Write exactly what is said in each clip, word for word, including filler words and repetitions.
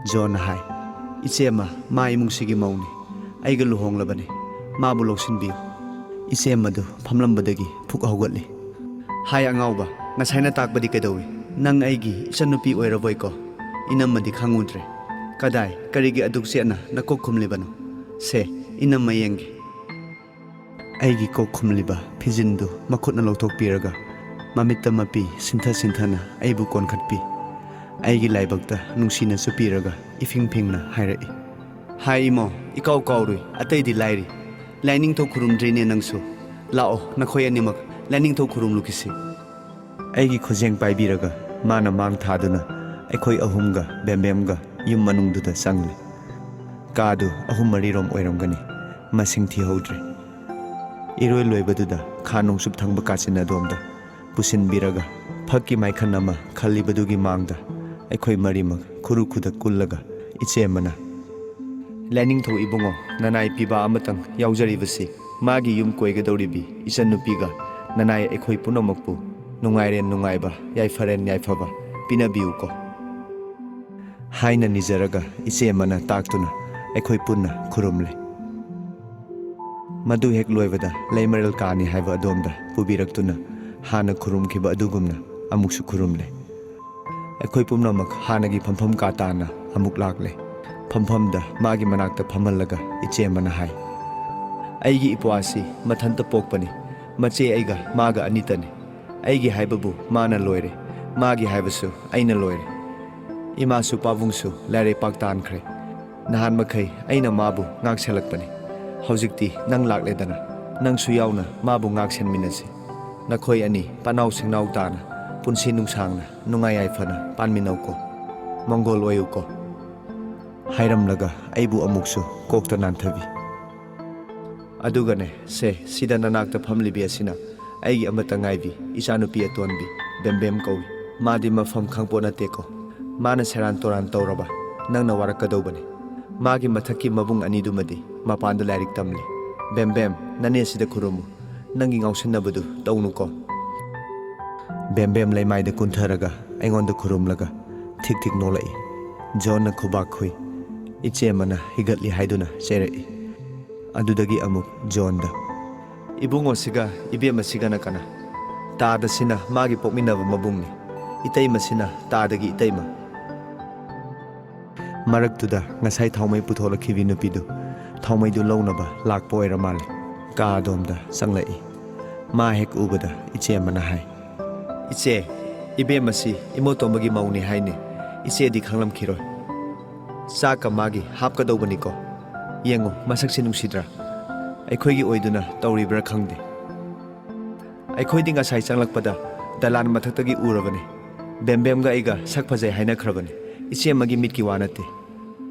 ꯖꯣꯟꯅ ꯍꯥꯏ, "ꯏꯆꯦ ꯑꯃ, ꯃꯥ ꯏꯃꯨꯡꯁꯤꯒꯤ ꯃꯧꯅꯤ꯫ ꯑꯩꯒ ꯂꯨꯍꯣꯡꯂꯕꯅꯤ꯫ ꯃꯥꯕꯨ ꯂꯧꯁꯤꯟꯕꯤꯌꯨ꯫" ꯏꯆꯦ ꯑꯃꯗꯨ ꯐꯝꯂꯝꯕꯗꯒꯤ ꯐꯨꯛ ꯍꯧꯒꯠꯂꯤ꯫ "ꯍꯥꯏ ꯑꯉꯥꯎꯕ, ꯉꯁꯥꯏꯅ ꯇꯥꯛꯄꯗꯤ ꯀꯩꯗꯧꯏ? ꯅꯪ ꯑꯩꯒꯤ ꯏꯆꯟꯅꯨꯄꯤ ꯑꯣꯏꯔꯕꯣꯏꯀꯣ? ꯏꯅꯝꯃꯗꯤ ꯈꯪꯉꯨꯗ꯭ꯔꯦ꯫ ꯀꯗꯥꯏ, ꯀꯔꯤꯒꯤ ꯑꯗꯨꯛ ꯆꯦꯠꯅ ꯅꯀꯣꯛ ꯈꯨꯝꯂꯤꯕꯅꯣ? ꯁꯦ, ꯏꯅꯝꯃ ꯌꯦꯡꯒꯦ꯫" ꯑꯩꯒꯤ ꯀꯣꯛ ꯈꯨꯝꯂꯤꯕ ꯐꯤꯖꯤꯟꯗꯨ ꯃꯈꯨꯠꯅ ꯂꯧꯊꯣꯛꯄꯤꯔꯒ ꯃꯃꯤꯠꯇ ꯃꯄꯤ ꯁꯤꯟꯊ ꯁꯤꯟꯊꯅ ꯑꯩꯕꯨ ꯀꯣꯟꯈꯠꯄꯤ꯫ ꯑꯩꯒꯤ ꯂꯥꯏꯕꯛꯇ ꯅꯨꯡꯁꯤꯅ ꯆꯨꯞꯄꯤꯔꯒ ꯏꯐꯤꯡ ꯐꯤꯡꯅ ꯍꯥꯏꯔꯛꯏ, "ꯍꯥꯏ ꯏꯃꯣ, ꯏꯀꯥꯎ ꯀꯥꯎꯔꯨꯏ, ꯑꯇꯩꯗꯤ ꯂꯥꯏꯔꯤ꯫ ꯂꯥꯏꯅꯤꯡꯊꯧ ꯈꯨꯔꯨꯝꯗ꯭ꯔꯤꯅꯦ ꯅꯪꯁꯨ꯫ ꯂꯥꯛꯑꯣ, ꯅꯈꯣꯏ ꯑꯅꯤꯃꯛ ꯂꯥꯏꯅꯤꯡꯊꯧ ꯈꯨꯔꯨꯝꯂꯨꯈꯤꯁꯤ꯫" ꯑꯩꯒꯤ ꯈꯨꯖꯦꯡ ꯄꯥꯏꯕꯤꯔꯒ ꯃꯥꯅ ꯃꯥꯡ ꯊꯥꯗꯨꯅ ꯑꯩꯈꯣꯏ ꯑꯍꯨꯝꯒ ꯕꯦꯝꯕꯦꯝꯒ ꯌꯨꯝ ꯃꯅꯨꯡꯗꯨꯗ ꯆꯪꯂꯦ꯫ ꯀꯥꯗꯨ ꯑꯍꯨꯝ ꯃꯔꯤꯔꯣꯝ ꯑꯣꯏꯔꯝꯒꯅꯤ, ꯃꯁꯤꯡ ꯊꯤꯍꯧꯗ꯭ꯔꯦ꯫ ꯏꯔꯣꯏ ꯂꯣꯏꯕꯗꯨꯗ ꯈꯥ ꯅꯣꯡꯆꯨꯞ ꯊꯪꯕ ꯀꯥꯆꯤꯟ ꯑꯗꯣꯝꯗ ꯄꯨꯁꯤꯟꯕꯤꯔꯒ ꯐꯛꯀꯤ ꯃꯥꯏꯈꯟ ꯑꯃ ꯈꯜꯂꯤꯕꯗꯨꯒꯤ ꯃꯥꯡꯗ ꯑꯩꯈꯣꯏ ꯃꯔꯤꯃꯛ ꯈꯨꯔꯨ ꯈꯨꯗ ꯀꯨꯜꯂꯒ ꯏꯆꯦ ꯑꯃꯅ, "ꯂꯥꯏꯅꯤꯡꯊꯧ ꯏꯕꯨꯡꯉꯣ, ꯅꯅꯥꯏ ꯄꯤꯕ ꯑꯃꯇꯪ ꯌꯥꯎꯖꯔꯤꯕꯁꯤ ꯃꯥꯒꯤ ꯌꯨꯝ ꯀꯣꯏꯒꯗꯧꯔꯤꯕꯤ ꯏꯆꯟꯅꯨꯄꯤꯒ ꯅꯅꯥꯏ ꯑꯩꯈꯣꯏ ꯄꯨꯝꯅꯃꯛꯄꯨ ꯅꯨꯡꯉꯥꯏꯔꯦꯟ ꯅꯨꯡꯉꯥꯏꯕ, ꯌꯥꯏꯐꯔꯦꯟ ꯌꯥꯏꯐꯕ ꯄꯤꯅꯕꯤꯌꯨꯀꯣ" ꯍꯥꯏꯅ ꯅꯤꯖꯔꯒ ꯏꯆꯦ ꯑꯃꯅ ꯇꯥꯛꯇꯨꯅ ꯑꯩꯈꯣꯏ ꯄꯨꯟꯅ ꯈꯨꯔꯨꯝꯂꯦ꯫ ꯃꯗꯨ ꯍꯦꯛ ꯂꯣꯏꯕꯗ ꯂꯩꯃꯔꯦꯜ ꯀꯥꯅꯤ ꯍꯥꯏꯕ ꯑꯗꯣꯝꯗ ꯄꯨꯕꯤꯔꯛꯇꯨꯅ ꯍꯥꯟꯅ ꯈꯨꯔꯨꯝꯈꯤꯕ ꯑꯗꯨꯒꯨꯝꯅ ꯑꯃꯨꯛꯁꯨ ꯈꯨꯔꯨꯝꯂꯦ꯫ ꯑꯩꯈꯣꯏ ꯄꯨꯝꯅꯃꯛ ꯍꯥꯟꯅꯒꯤ ꯐꯝꯐꯝ ꯀꯥ ꯇꯥꯅ ꯑꯃꯨꯛ ꯂꯥꯛꯂꯦ꯫ ꯐꯝꯐꯝꯗ ꯃꯥꯒꯤ ꯃꯅꯥꯛꯇ ꯐꯝꯍꯜꯂꯒ ꯏꯆꯦ ꯑꯃꯅ ꯍꯥꯏ, "ꯑꯩꯒꯤ ꯏꯄ꯭ꯋꯥꯁꯤ ꯃꯊꯟꯇ ꯄꯣꯛꯄꯅꯤ꯫ ꯃꯆꯦ ꯑꯩꯒ ꯃꯥꯒ ꯑꯅꯤꯇꯅꯤ꯫ ꯑꯩꯒꯤ ꯍꯥꯏꯕꯕꯨ ꯃꯥꯅ ꯂꯣꯏꯔꯦ, ꯃꯥꯒꯤ ꯍꯥꯏꯕꯁꯨ ꯑꯩꯅ ꯂꯣꯏꯔꯦ꯫ ꯏꯃꯥꯁꯨ ꯄꯥꯕꯨꯡꯁꯨ ꯂꯥꯏꯔꯩꯄꯥꯛ ꯇꯥꯟꯈ꯭ꯔꯦ꯫ ꯅꯍꯥꯟ ꯃꯈꯩ ꯑꯩꯅ ꯃꯥꯕꯨ ꯉꯥꯛ ꯁꯦꯜꯂꯛꯄꯅꯤ꯫ ꯍꯧꯖꯤꯛꯇꯤ ꯅꯪ ꯂꯥꯛꯂꯦꯗꯅ, ꯅꯪꯁꯨ ꯌꯥꯎꯅ ꯃꯥꯕꯨ ꯉꯥꯛ ꯁꯦꯟꯃꯤꯟꯅꯁꯤ꯫ ꯅꯈꯣꯏ ꯑꯅꯤ ꯄꯥꯅꯥꯎ ꯁꯦꯡꯅꯥꯎ ꯇꯥꯅ ꯄꯨꯟꯁꯤ ꯅꯨꯡꯁꯥꯡꯅ ꯅꯨꯡꯉꯥꯏ ꯌꯥꯏꯐꯅ ꯄꯥꯟꯃꯤꯟꯅꯧꯀꯣ꯫ ꯃꯪꯒꯣꯜ ꯑꯣꯏꯌꯨꯀꯣ" ꯍꯥꯏꯔꯝꯂꯒ ꯑꯩꯕꯨ ꯑꯃꯨꯛꯁꯨ ꯀꯣꯛꯇ ꯅꯥꯟꯊꯕꯤ꯫ ꯑꯗꯨꯒꯅꯦ, ꯁꯦ, ꯁꯤꯗ ꯅꯅꯥꯛꯇ ꯐꯝꯂꯤꯕꯤ ꯑꯁꯤꯅ ꯑꯩꯒꯤ ꯑꯃꯠꯇ ꯉꯥꯏꯕꯤ, ꯏꯆꯥꯅꯨꯄꯤ ꯑꯇꯣꯟꯕꯤ, ꯕꯦꯝꯕꯦꯝ ꯀꯧꯏ꯫ ꯃꯥꯗꯤ ꯃꯐꯝ ꯈꯪꯄꯣꯠ ꯅꯠꯇꯦꯀꯣ꯫ ꯃꯥꯅ ꯁꯦꯔꯥꯟ ꯇꯣꯔꯥꯟ ꯇꯧꯔꯕ ꯅꯪꯅ ꯋꯥꯔꯛꯀꯗꯧꯕꯅꯤ꯫ ꯃꯥꯒꯤ ꯃꯊꯛꯀꯤ ꯃꯕꯨꯡ ꯑꯅꯤꯗꯨꯃꯗꯤ ꯃꯄꯥꯟꯗ ꯂꯥꯏꯔꯤꯛ ꯇꯝꯂꯤ꯫ ꯕꯦꯝꯕꯦꯝ, ꯅꯅꯦꯁꯤꯗ ꯈꯨꯔꯨꯝꯃꯨ꯫ ꯅꯪꯒꯤ ꯉꯥꯎꯁꯤꯟꯅꯕꯗꯨ ꯇꯧꯅꯨꯀꯣ꯫ ꯕꯦꯝꯕꯦꯝ ꯂꯩꯃꯥꯏꯗ ꯀꯨꯟꯊꯔꯒ ꯑꯩꯉꯣꯟꯗ ꯈꯨꯔꯨꯝꯂꯒ ꯊꯤꯛ ꯊꯤꯛ ꯅꯣꯛꯂꯛꯏ꯫ ꯖꯣꯟꯅ ꯈꯨꯕꯥꯛ ꯈꯨꯏ꯫ ꯏꯆꯦ ꯑꯃꯅ ꯍꯤꯒꯠꯂꯤ ꯍꯥꯏꯗꯨꯅ ꯆꯩꯔꯛꯏ꯫ ꯑꯗꯨꯗꯒꯤ ꯑꯃꯨꯛ ꯖꯣꯟꯗ, "ꯏꯕꯨꯡꯉꯣꯁꯤꯒ ꯏꯕꯦꯝꯃꯁꯤꯒꯅ ꯀꯅꯥ? ꯇꯥꯗꯁꯤꯅ ꯃꯥꯒꯤ ꯄꯣꯛꯃꯤꯟꯅꯕ ꯃꯕꯨꯡꯅꯤ, ꯏꯇꯩꯃꯁꯤꯅ ꯇꯥꯗꯒꯤ ꯏꯇꯩꯃ꯫" ꯃꯔꯛꯇꯨꯗ ꯉꯁꯥꯏ ꯊꯥꯎꯃꯩ ꯄꯨꯊꯣꯛꯂꯛꯈꯤꯕꯤ ꯅꯨꯄꯤꯗꯨ ꯊꯥꯎꯃꯩꯗꯨ ꯂꯧꯅꯕ ꯂꯥꯛꯄ ꯑꯣꯏꯔ ꯃꯥꯜꯂꯦ꯫ ꯀꯥ ꯑꯗꯣꯝꯗ ꯆꯪꯂꯛꯏ꯫ ꯃꯥ ꯍꯦꯛ ꯎꯕꯗ ꯏꯆꯦ ꯑꯃꯅ ꯍꯥꯏ, "ꯏꯆꯦ, ꯏꯕꯦꯝꯃꯁꯤ ꯏꯃꯣꯇꯣꯝꯕꯒꯤ ꯃꯧꯅꯤ ꯍꯥꯏꯅꯦ꯫ ꯏꯆꯦꯗꯤ ꯈꯪꯂꯝꯈꯤꯔꯣꯏ꯫ ꯆꯥꯛꯀ ꯃꯥꯒꯤ ꯍꯥꯞꯀꯗꯧꯕꯅꯤꯀꯣ꯫ ꯌꯦꯡꯉꯨ, ꯃꯁꯛꯁꯤ ꯅꯨꯡꯁꯤꯗ꯭ꯔꯥ? ꯑꯩꯈꯣꯏꯒꯤ ꯑꯣꯏꯗꯨꯅ ꯇꯧꯔꯤꯕ꯭ꯔꯥ ꯈꯪꯗꯦ꯫ ꯑꯩꯈꯣꯏꯗꯤ ꯉꯁꯥꯏ ꯆꯪꯂꯛꯄꯗ ꯗꯂꯥꯟ ꯃꯊꯛꯇꯒꯤ ꯎꯔꯕꯅꯤ꯫ ꯕꯦꯝꯕꯦꯝꯒ ꯑꯩꯒ ꯁꯛ ꯐꯖꯩ ꯍꯥꯏꯅꯈ꯭ꯔꯕꯅꯤ꯫ ꯏꯆꯦ ꯑꯃꯒꯤ ꯃꯤꯠꯀꯤ ꯋꯥ ꯅꯠꯇꯦ꯫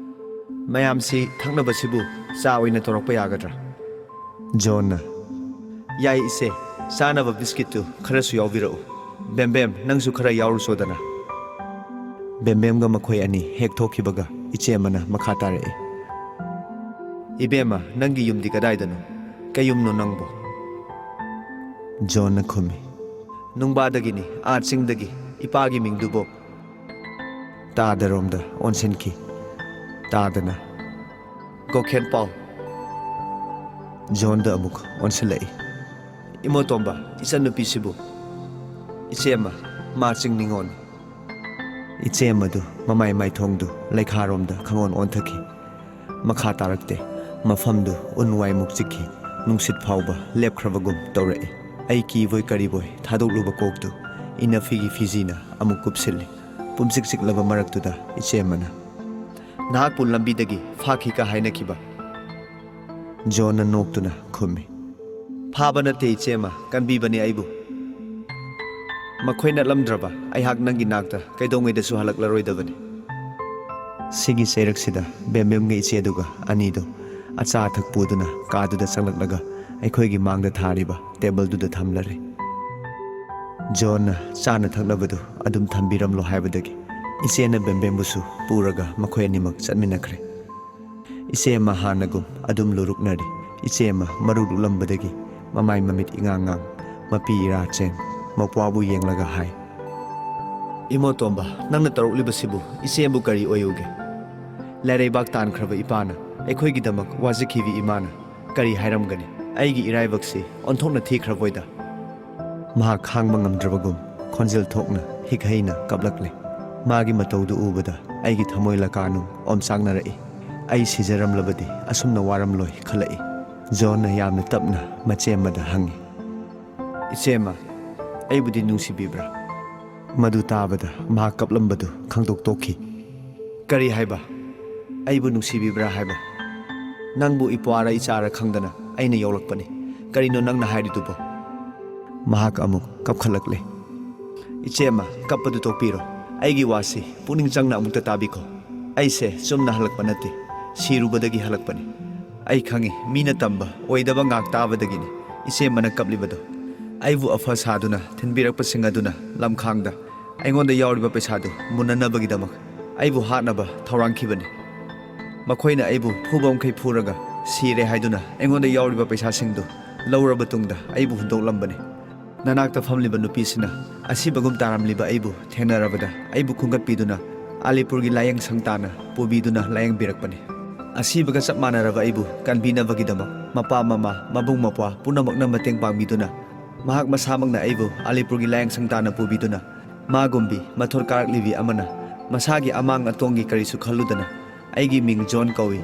ꯃꯌꯥꯝꯁꯤ ꯊꯛꯅꯕꯁꯤꯕꯨ ꯆꯥ ꯑꯣꯏꯅ ꯇꯧꯔꯛꯄ ꯌꯥꯒꯗ꯭ꯔꯥ?" ꯖꯣꯟꯅ, "ꯌꯥꯏ ꯏꯆꯦ, ꯆꯥꯅꯕ ꯕꯤꯁꯀꯤꯠꯇꯨ ꯈꯔꯁꯨ ꯌꯥꯎꯕꯤꯔꯛꯎ꯫ ꯕꯦꯝꯕꯦꯝ, ꯅꯪꯁꯨ ꯈꯔ ꯌꯥꯎꯔꯨꯆꯣꯗꯅ꯫" ꯕꯦꯝꯕꯦꯝꯒ ꯃꯈꯣꯏ ꯑꯅꯤ ꯍꯦꯛ ꯊꯣꯛꯈꯤꯕꯒ ꯏꯆꯦ ꯑꯃꯅ ꯃꯈꯥ ꯇꯥꯔꯛꯏ, "ꯏꯕꯦꯝꯃ, ꯅꯪꯒꯤ ꯌꯨꯝꯗꯤ ꯀꯗꯥꯏꯗꯅꯣ? ꯀꯩ ꯌꯨꯝꯅꯣ ꯅꯪꯕꯣ?" ꯖꯣꯟꯅ ꯈꯨꯝꯃꯤ, "ꯅꯨꯡꯕꯥꯗꯒꯤꯅꯤ, ꯑꯥ ꯆꯤꯡꯗꯒꯤ, ꯏꯄꯥꯒꯤ ꯃꯤꯡꯗꯨꯕꯣ?" ꯇꯥꯗꯔꯣꯝꯗ ꯑꯣꯟꯁꯤꯟꯈꯤ꯫ ꯇꯥꯗꯅ, "ꯒꯣꯈꯦꯟ ꯄꯥꯎ꯫" ꯖꯣꯟꯗ ꯑꯃꯨꯛ ꯑꯣꯟꯁꯤꯜꯂꯛꯏ꯫ "ꯏꯃꯣꯇꯣꯝꯕ, ꯏꯆꯟꯅꯨꯄꯤꯁꯤꯕꯨ?" "ꯏꯆꯦ ꯑꯃ, ꯃꯥ ꯆꯤꯡ ꯅꯤꯉꯣꯜꯅꯤ꯫" ꯏꯆꯦ ꯑꯃꯗꯨ ꯃꯃꯥꯏ ꯃꯥꯏꯊꯣꯡꯗꯨ ꯂꯩꯈꯥꯔꯣꯝꯗ ꯈꯪꯑꯣꯟ ꯑꯣꯟꯊꯈꯤ꯫ ꯃꯈꯥ ꯇꯥꯔꯛꯇꯦ꯫ ꯃꯐꯝꯗꯨ ꯎꯟ ꯋꯥꯏꯃꯨꯛ ꯆꯤꯛꯈꯤ꯫ ꯅꯨꯡꯁꯤꯠ ꯐꯥꯎꯕ ꯂꯦꯞꯈ꯭ꯔꯕꯒꯨꯝ ꯇꯧꯔꯛꯏ꯫ ꯑꯩ ꯀꯤꯕꯣꯏ ꯀꯔꯤꯕꯣꯏ ꯊꯥꯗꯣꯛꯂꯨꯕ ꯀꯣꯛꯇꯨ ꯏꯅꯐꯤꯒꯤ ꯐꯤꯖꯤꯅ ꯑꯃꯨꯛ ꯀꯨꯞꯁꯤꯜꯂꯤ꯫ ꯄꯨꯝꯆꯤꯛ ꯆꯤꯛꯂꯕ ꯃꯔꯛꯇꯨꯗ ꯏꯆꯦ ꯑꯃꯅ, "ꯅꯍꯥꯛꯄꯨ ꯂꯝꯕꯤꯗꯒꯤ ꯐꯥꯈꯤꯒ ꯍꯥꯏꯅꯈꯤꯕ?" ꯖꯣꯟꯅ ꯅꯣꯛꯇꯨꯅ ꯈꯨꯝꯃꯤ, "ꯐꯥꯕ ꯅꯠꯇꯦ ꯏꯆꯦꯃ, ꯀꯟꯕꯤꯕꯅꯤ ꯑꯩꯕꯨ꯫ ꯃꯈꯣꯏ ꯅꯠꯂꯝꯗ꯭ꯔꯕ ꯑꯩꯍꯥꯛ ꯅꯪꯒꯤ ꯅꯥꯛꯇ ꯀꯩꯗꯧꯉꯩꯗꯁꯨ ꯍꯜꯂꯛꯂꯔꯣꯏꯗꯕꯅꯤ꯫" ꯁꯤꯒꯤ ꯆꯩꯔꯛꯁꯤꯗ ꯕꯦꯝꯕꯦꯝꯒ ꯏꯆꯦꯗꯨꯒ ꯑꯅꯤꯗꯨ ꯑꯆꯥ ꯑꯊꯛ ꯄꯨꯗꯨꯅ ꯀꯥꯗꯨꯗ ꯆꯪꯂꯛꯂꯒ ꯑꯩꯈꯣꯏꯒꯤ ꯃꯥꯡꯗ ꯊꯥꯔꯤꯕ ꯇꯦꯕꯜꯗꯨꯗ ꯊꯝꯂꯔꯦ꯫ ꯖꯣꯟꯅ ꯆꯥꯅ ꯊꯛꯅꯕꯗꯨ ꯑꯗꯨꯝ ꯊꯝꯕꯤꯔꯝꯂꯣ ꯍꯥꯏꯕꯗꯒꯤ ꯏꯆꯦꯅ ꯕꯦꯝꯕꯦꯝꯕꯨꯁꯨ ꯄꯨꯔꯒ ꯃꯈꯣꯏ ꯑꯅꯤꯃꯛ ꯆꯠꯃꯤꯟꯅꯈ꯭ꯔꯦ꯫ ꯏꯆꯦ ꯑꯃ ꯍꯥꯟꯅꯒꯨꯝ ꯑꯗꯨꯝ ꯂꯨꯔꯨꯛꯅꯔꯤ꯫ ꯏꯆꯦ ꯑꯃ ꯃꯔꯨ ꯂꯨꯛꯂꯝꯕꯗꯒꯤ ꯃꯃꯥꯏ ꯃꯃꯤꯠ ꯏꯉꯥꯡ ꯉꯥꯡ, ꯃꯄꯤ ꯏꯔꯥ ꯆꯦꯟ, ꯃꯄ꯭ꯋꯥꯕꯨ ꯌꯦꯡꯂꯒ ꯍꯥꯏ, ꯏꯃꯣꯇꯣꯝꯕ, ꯅꯪꯅ ꯇꯧꯔꯛꯂꯤꯕꯁꯤꯕꯨ ꯏꯆꯦꯕꯨ ꯀꯔꯤ ꯑꯣꯏꯌꯨꯒꯦ? ꯂꯥꯏꯔꯩꯕꯥꯛ ꯇꯥꯟꯈ꯭ꯔꯕ ꯏꯄꯥꯅ, ꯑꯩꯈꯣꯏꯒꯤꯗꯃꯛ ꯋꯥꯖꯈꯤꯕꯤ ꯏꯃꯥꯅ ꯀꯔꯤ ꯍꯥꯏꯔꯝꯒꯅꯤ? ꯑꯩꯒꯤ ꯏꯔꯥꯏꯕꯛꯁꯤ ꯑꯣꯟꯊꯣꯛꯅ ꯊꯤꯈ꯭ꯔꯕꯣꯏꯗ꯫ ꯃꯍꯥꯛ ꯈꯥꯡꯕ ꯉꯝꯗ꯭ꯔꯕꯒꯨꯝ ꯈꯣꯟꯖꯦꯜ ꯊꯣꯛꯅ ꯍꯤꯛ ꯍꯩꯅ ꯀꯞꯂꯛꯂꯦ꯫ ꯃꯥꯒꯤ ꯃꯇꯧꯗꯨ ꯎꯕꯗ ꯑꯩꯒꯤ ꯊꯃꯣꯏ ꯂꯀꯥꯅꯨꯡ ꯑꯣꯝꯆꯥꯛꯅꯔꯛꯏ꯫ ꯑꯩ ꯁꯤꯖꯔꯝꯂꯕꯗꯤ ꯑꯁꯨꯝꯅ ꯋꯥꯔꯝꯂꯣꯏ ꯈꯜꯂꯛꯏ꯫ ꯖꯣꯟꯅ ꯌꯥꯝꯅ ꯇꯞꯅ ꯃꯆꯦ ꯑꯃꯗ ꯍꯪꯉꯤ, "ꯏꯆꯦꯃ, ꯑꯩꯕꯨꯗꯤ ꯅꯨꯡꯁꯤꯕꯤꯕ꯭ꯔꯥ?" ꯃꯗꯨ ꯇꯥꯕꯗ ꯃꯍꯥꯛ ꯀꯞꯂꯝꯕꯗꯨ ꯈꯪꯗꯣꯛ ꯇꯣꯛꯈꯤ꯫ "ꯀꯔꯤ ꯍꯥꯏꯕ? ꯑꯩꯕꯨ ꯅꯨꯡꯁꯤꯕꯤꯕ꯭ꯔꯥ ꯍꯥꯏꯕ? ꯅꯪꯕꯨ ꯏꯄ꯭ꯋꯥꯔ ꯏꯆꯥꯔ ꯈꯪꯗꯅ ꯑꯩꯅ ꯌꯧꯔꯛꯄꯅꯤ꯫ ꯀꯔꯤꯅꯣ ꯅꯪꯅ ꯍꯥꯏꯔꯤꯗꯨꯕꯣ?" ꯃꯍꯥꯛ ꯑꯃꯨꯛ ꯀꯞꯈꯠꯂꯛꯂꯦ꯫ "ꯏꯆꯦꯃ, ꯀꯞꯄꯗꯨ ꯇꯣꯛꯄꯤꯔꯣ꯫ ꯑꯩꯒꯤ ꯋꯥꯁꯤ ꯄꯨꯛꯅꯤꯡ ꯆꯪꯅ ꯑꯃꯨꯛꯇ ꯇꯥꯕꯤꯈꯣ꯫ ꯑꯩꯁꯦ ꯆꯨꯝꯅ ꯍꯜꯂꯛꯄ ꯅꯠꯇꯦ, ꯁꯤꯔꯨꯕꯗꯒꯤ ꯍꯜꯂꯛꯄꯅꯤ꯫ ꯑꯩ ꯈꯪꯏ, ꯃꯤꯅ ꯇꯝꯕ ꯑꯣꯏꯗꯕ ꯉꯥꯛ ꯇꯥꯕꯗꯒꯤꯅꯤ ꯏꯆꯦꯃꯅ ꯀꯞꯂꯤꯕꯗꯣ꯫ ꯑꯩꯕꯨ ꯑꯐ ꯁꯥꯗꯨꯅ ꯊꯤꯟꯕꯤꯔꯛꯄꯁꯤꯡ ꯑꯗꯨꯅ ꯂꯝꯈꯥꯡꯗ ꯑꯩꯉꯣꯟꯗ ꯌꯥꯎꯔꯤꯕ ꯄꯩꯁꯥꯗꯨ ꯃꯨꯟꯅꯅꯕꯒꯤꯗꯃꯛ ꯑꯩꯕꯨ ꯍꯥꯠꯅꯕ ꯊꯧꯔꯥꯡꯈꯤꯕꯅꯤ꯫ ꯃꯈꯣꯏꯅ ꯑꯩꯕꯨ ꯐꯨꯕ ꯃꯈꯩ ꯐꯨꯔꯒ ꯁꯤꯔꯦ ꯍꯥꯏꯗꯨꯅ ꯑꯩꯉꯣꯟꯗ ꯌꯥꯎꯔꯤꯕ ꯄꯩꯁꯥꯁꯤꯡꯗꯨ ꯂꯧꯔꯕ ꯇꯨꯡꯗ ꯑꯩꯕꯨ ꯍꯨꯟꯗꯣꯛꯂꯝꯕꯅꯤ꯫ ꯅꯅꯥꯛꯇ ꯐꯝꯂꯤꯕ ꯅꯨꯄꯤꯁꯤꯅ ꯑꯁꯤꯕꯒꯨꯝ ꯇꯥꯔꯝꯂꯤꯕ ꯑꯩꯕꯨ ꯊꯦꯡꯅꯔꯕꯗ ꯑꯩꯕꯨ ꯈꯨꯟꯒꯠꯄꯤꯗꯨꯅ ꯑꯂꯤꯄꯨꯔꯒꯤ ꯂꯥꯏꯌꯦꯡ ꯁꯪ ꯇꯥꯟꯅ ꯄꯨꯕꯤꯗꯨꯅ ꯂꯥꯏꯌꯦꯡꯕꯤꯔꯛꯄꯅꯤ꯫ ꯑꯁꯤꯕꯒ ꯆꯞ ꯃꯥꯟꯅꯔꯕ ꯑꯩꯕꯨ ꯀꯟꯕꯤꯅꯕꯒꯤꯗꯃꯛ ꯃꯄꯥ ꯃꯃꯥ ꯃꯕꯨꯡ ꯃꯧꯄ꯭ꯋꯥ ꯄꯨꯝꯅꯃꯛꯅ ꯃꯇꯦꯡ ꯄꯥꯡꯕꯤꯗꯨꯅ ꯃꯍꯥꯛ ꯃꯁꯥꯃꯛꯅ ꯑꯩꯕꯨ ꯑꯂꯤꯄꯨꯔꯒꯤ ꯂꯥꯏꯌꯦꯡ ꯁꯪ ꯇꯥꯟꯅ ꯄꯨꯕꯤꯗꯨꯅ ꯃꯥꯒꯨꯝꯕꯤ ꯃꯊꯣꯠ ꯀꯥꯔꯛꯂꯤꯕꯤ ꯑꯃꯅ ꯃꯁꯥꯒꯤ ꯑꯃꯥꯡ ꯑꯇꯣꯡꯒꯤ ꯀꯔꯤꯁꯨ ꯈꯜꯂꯨꯗꯅ ꯑꯩꯒꯤ ꯃꯤꯡ ꯖꯣꯟ ꯀꯧꯏ,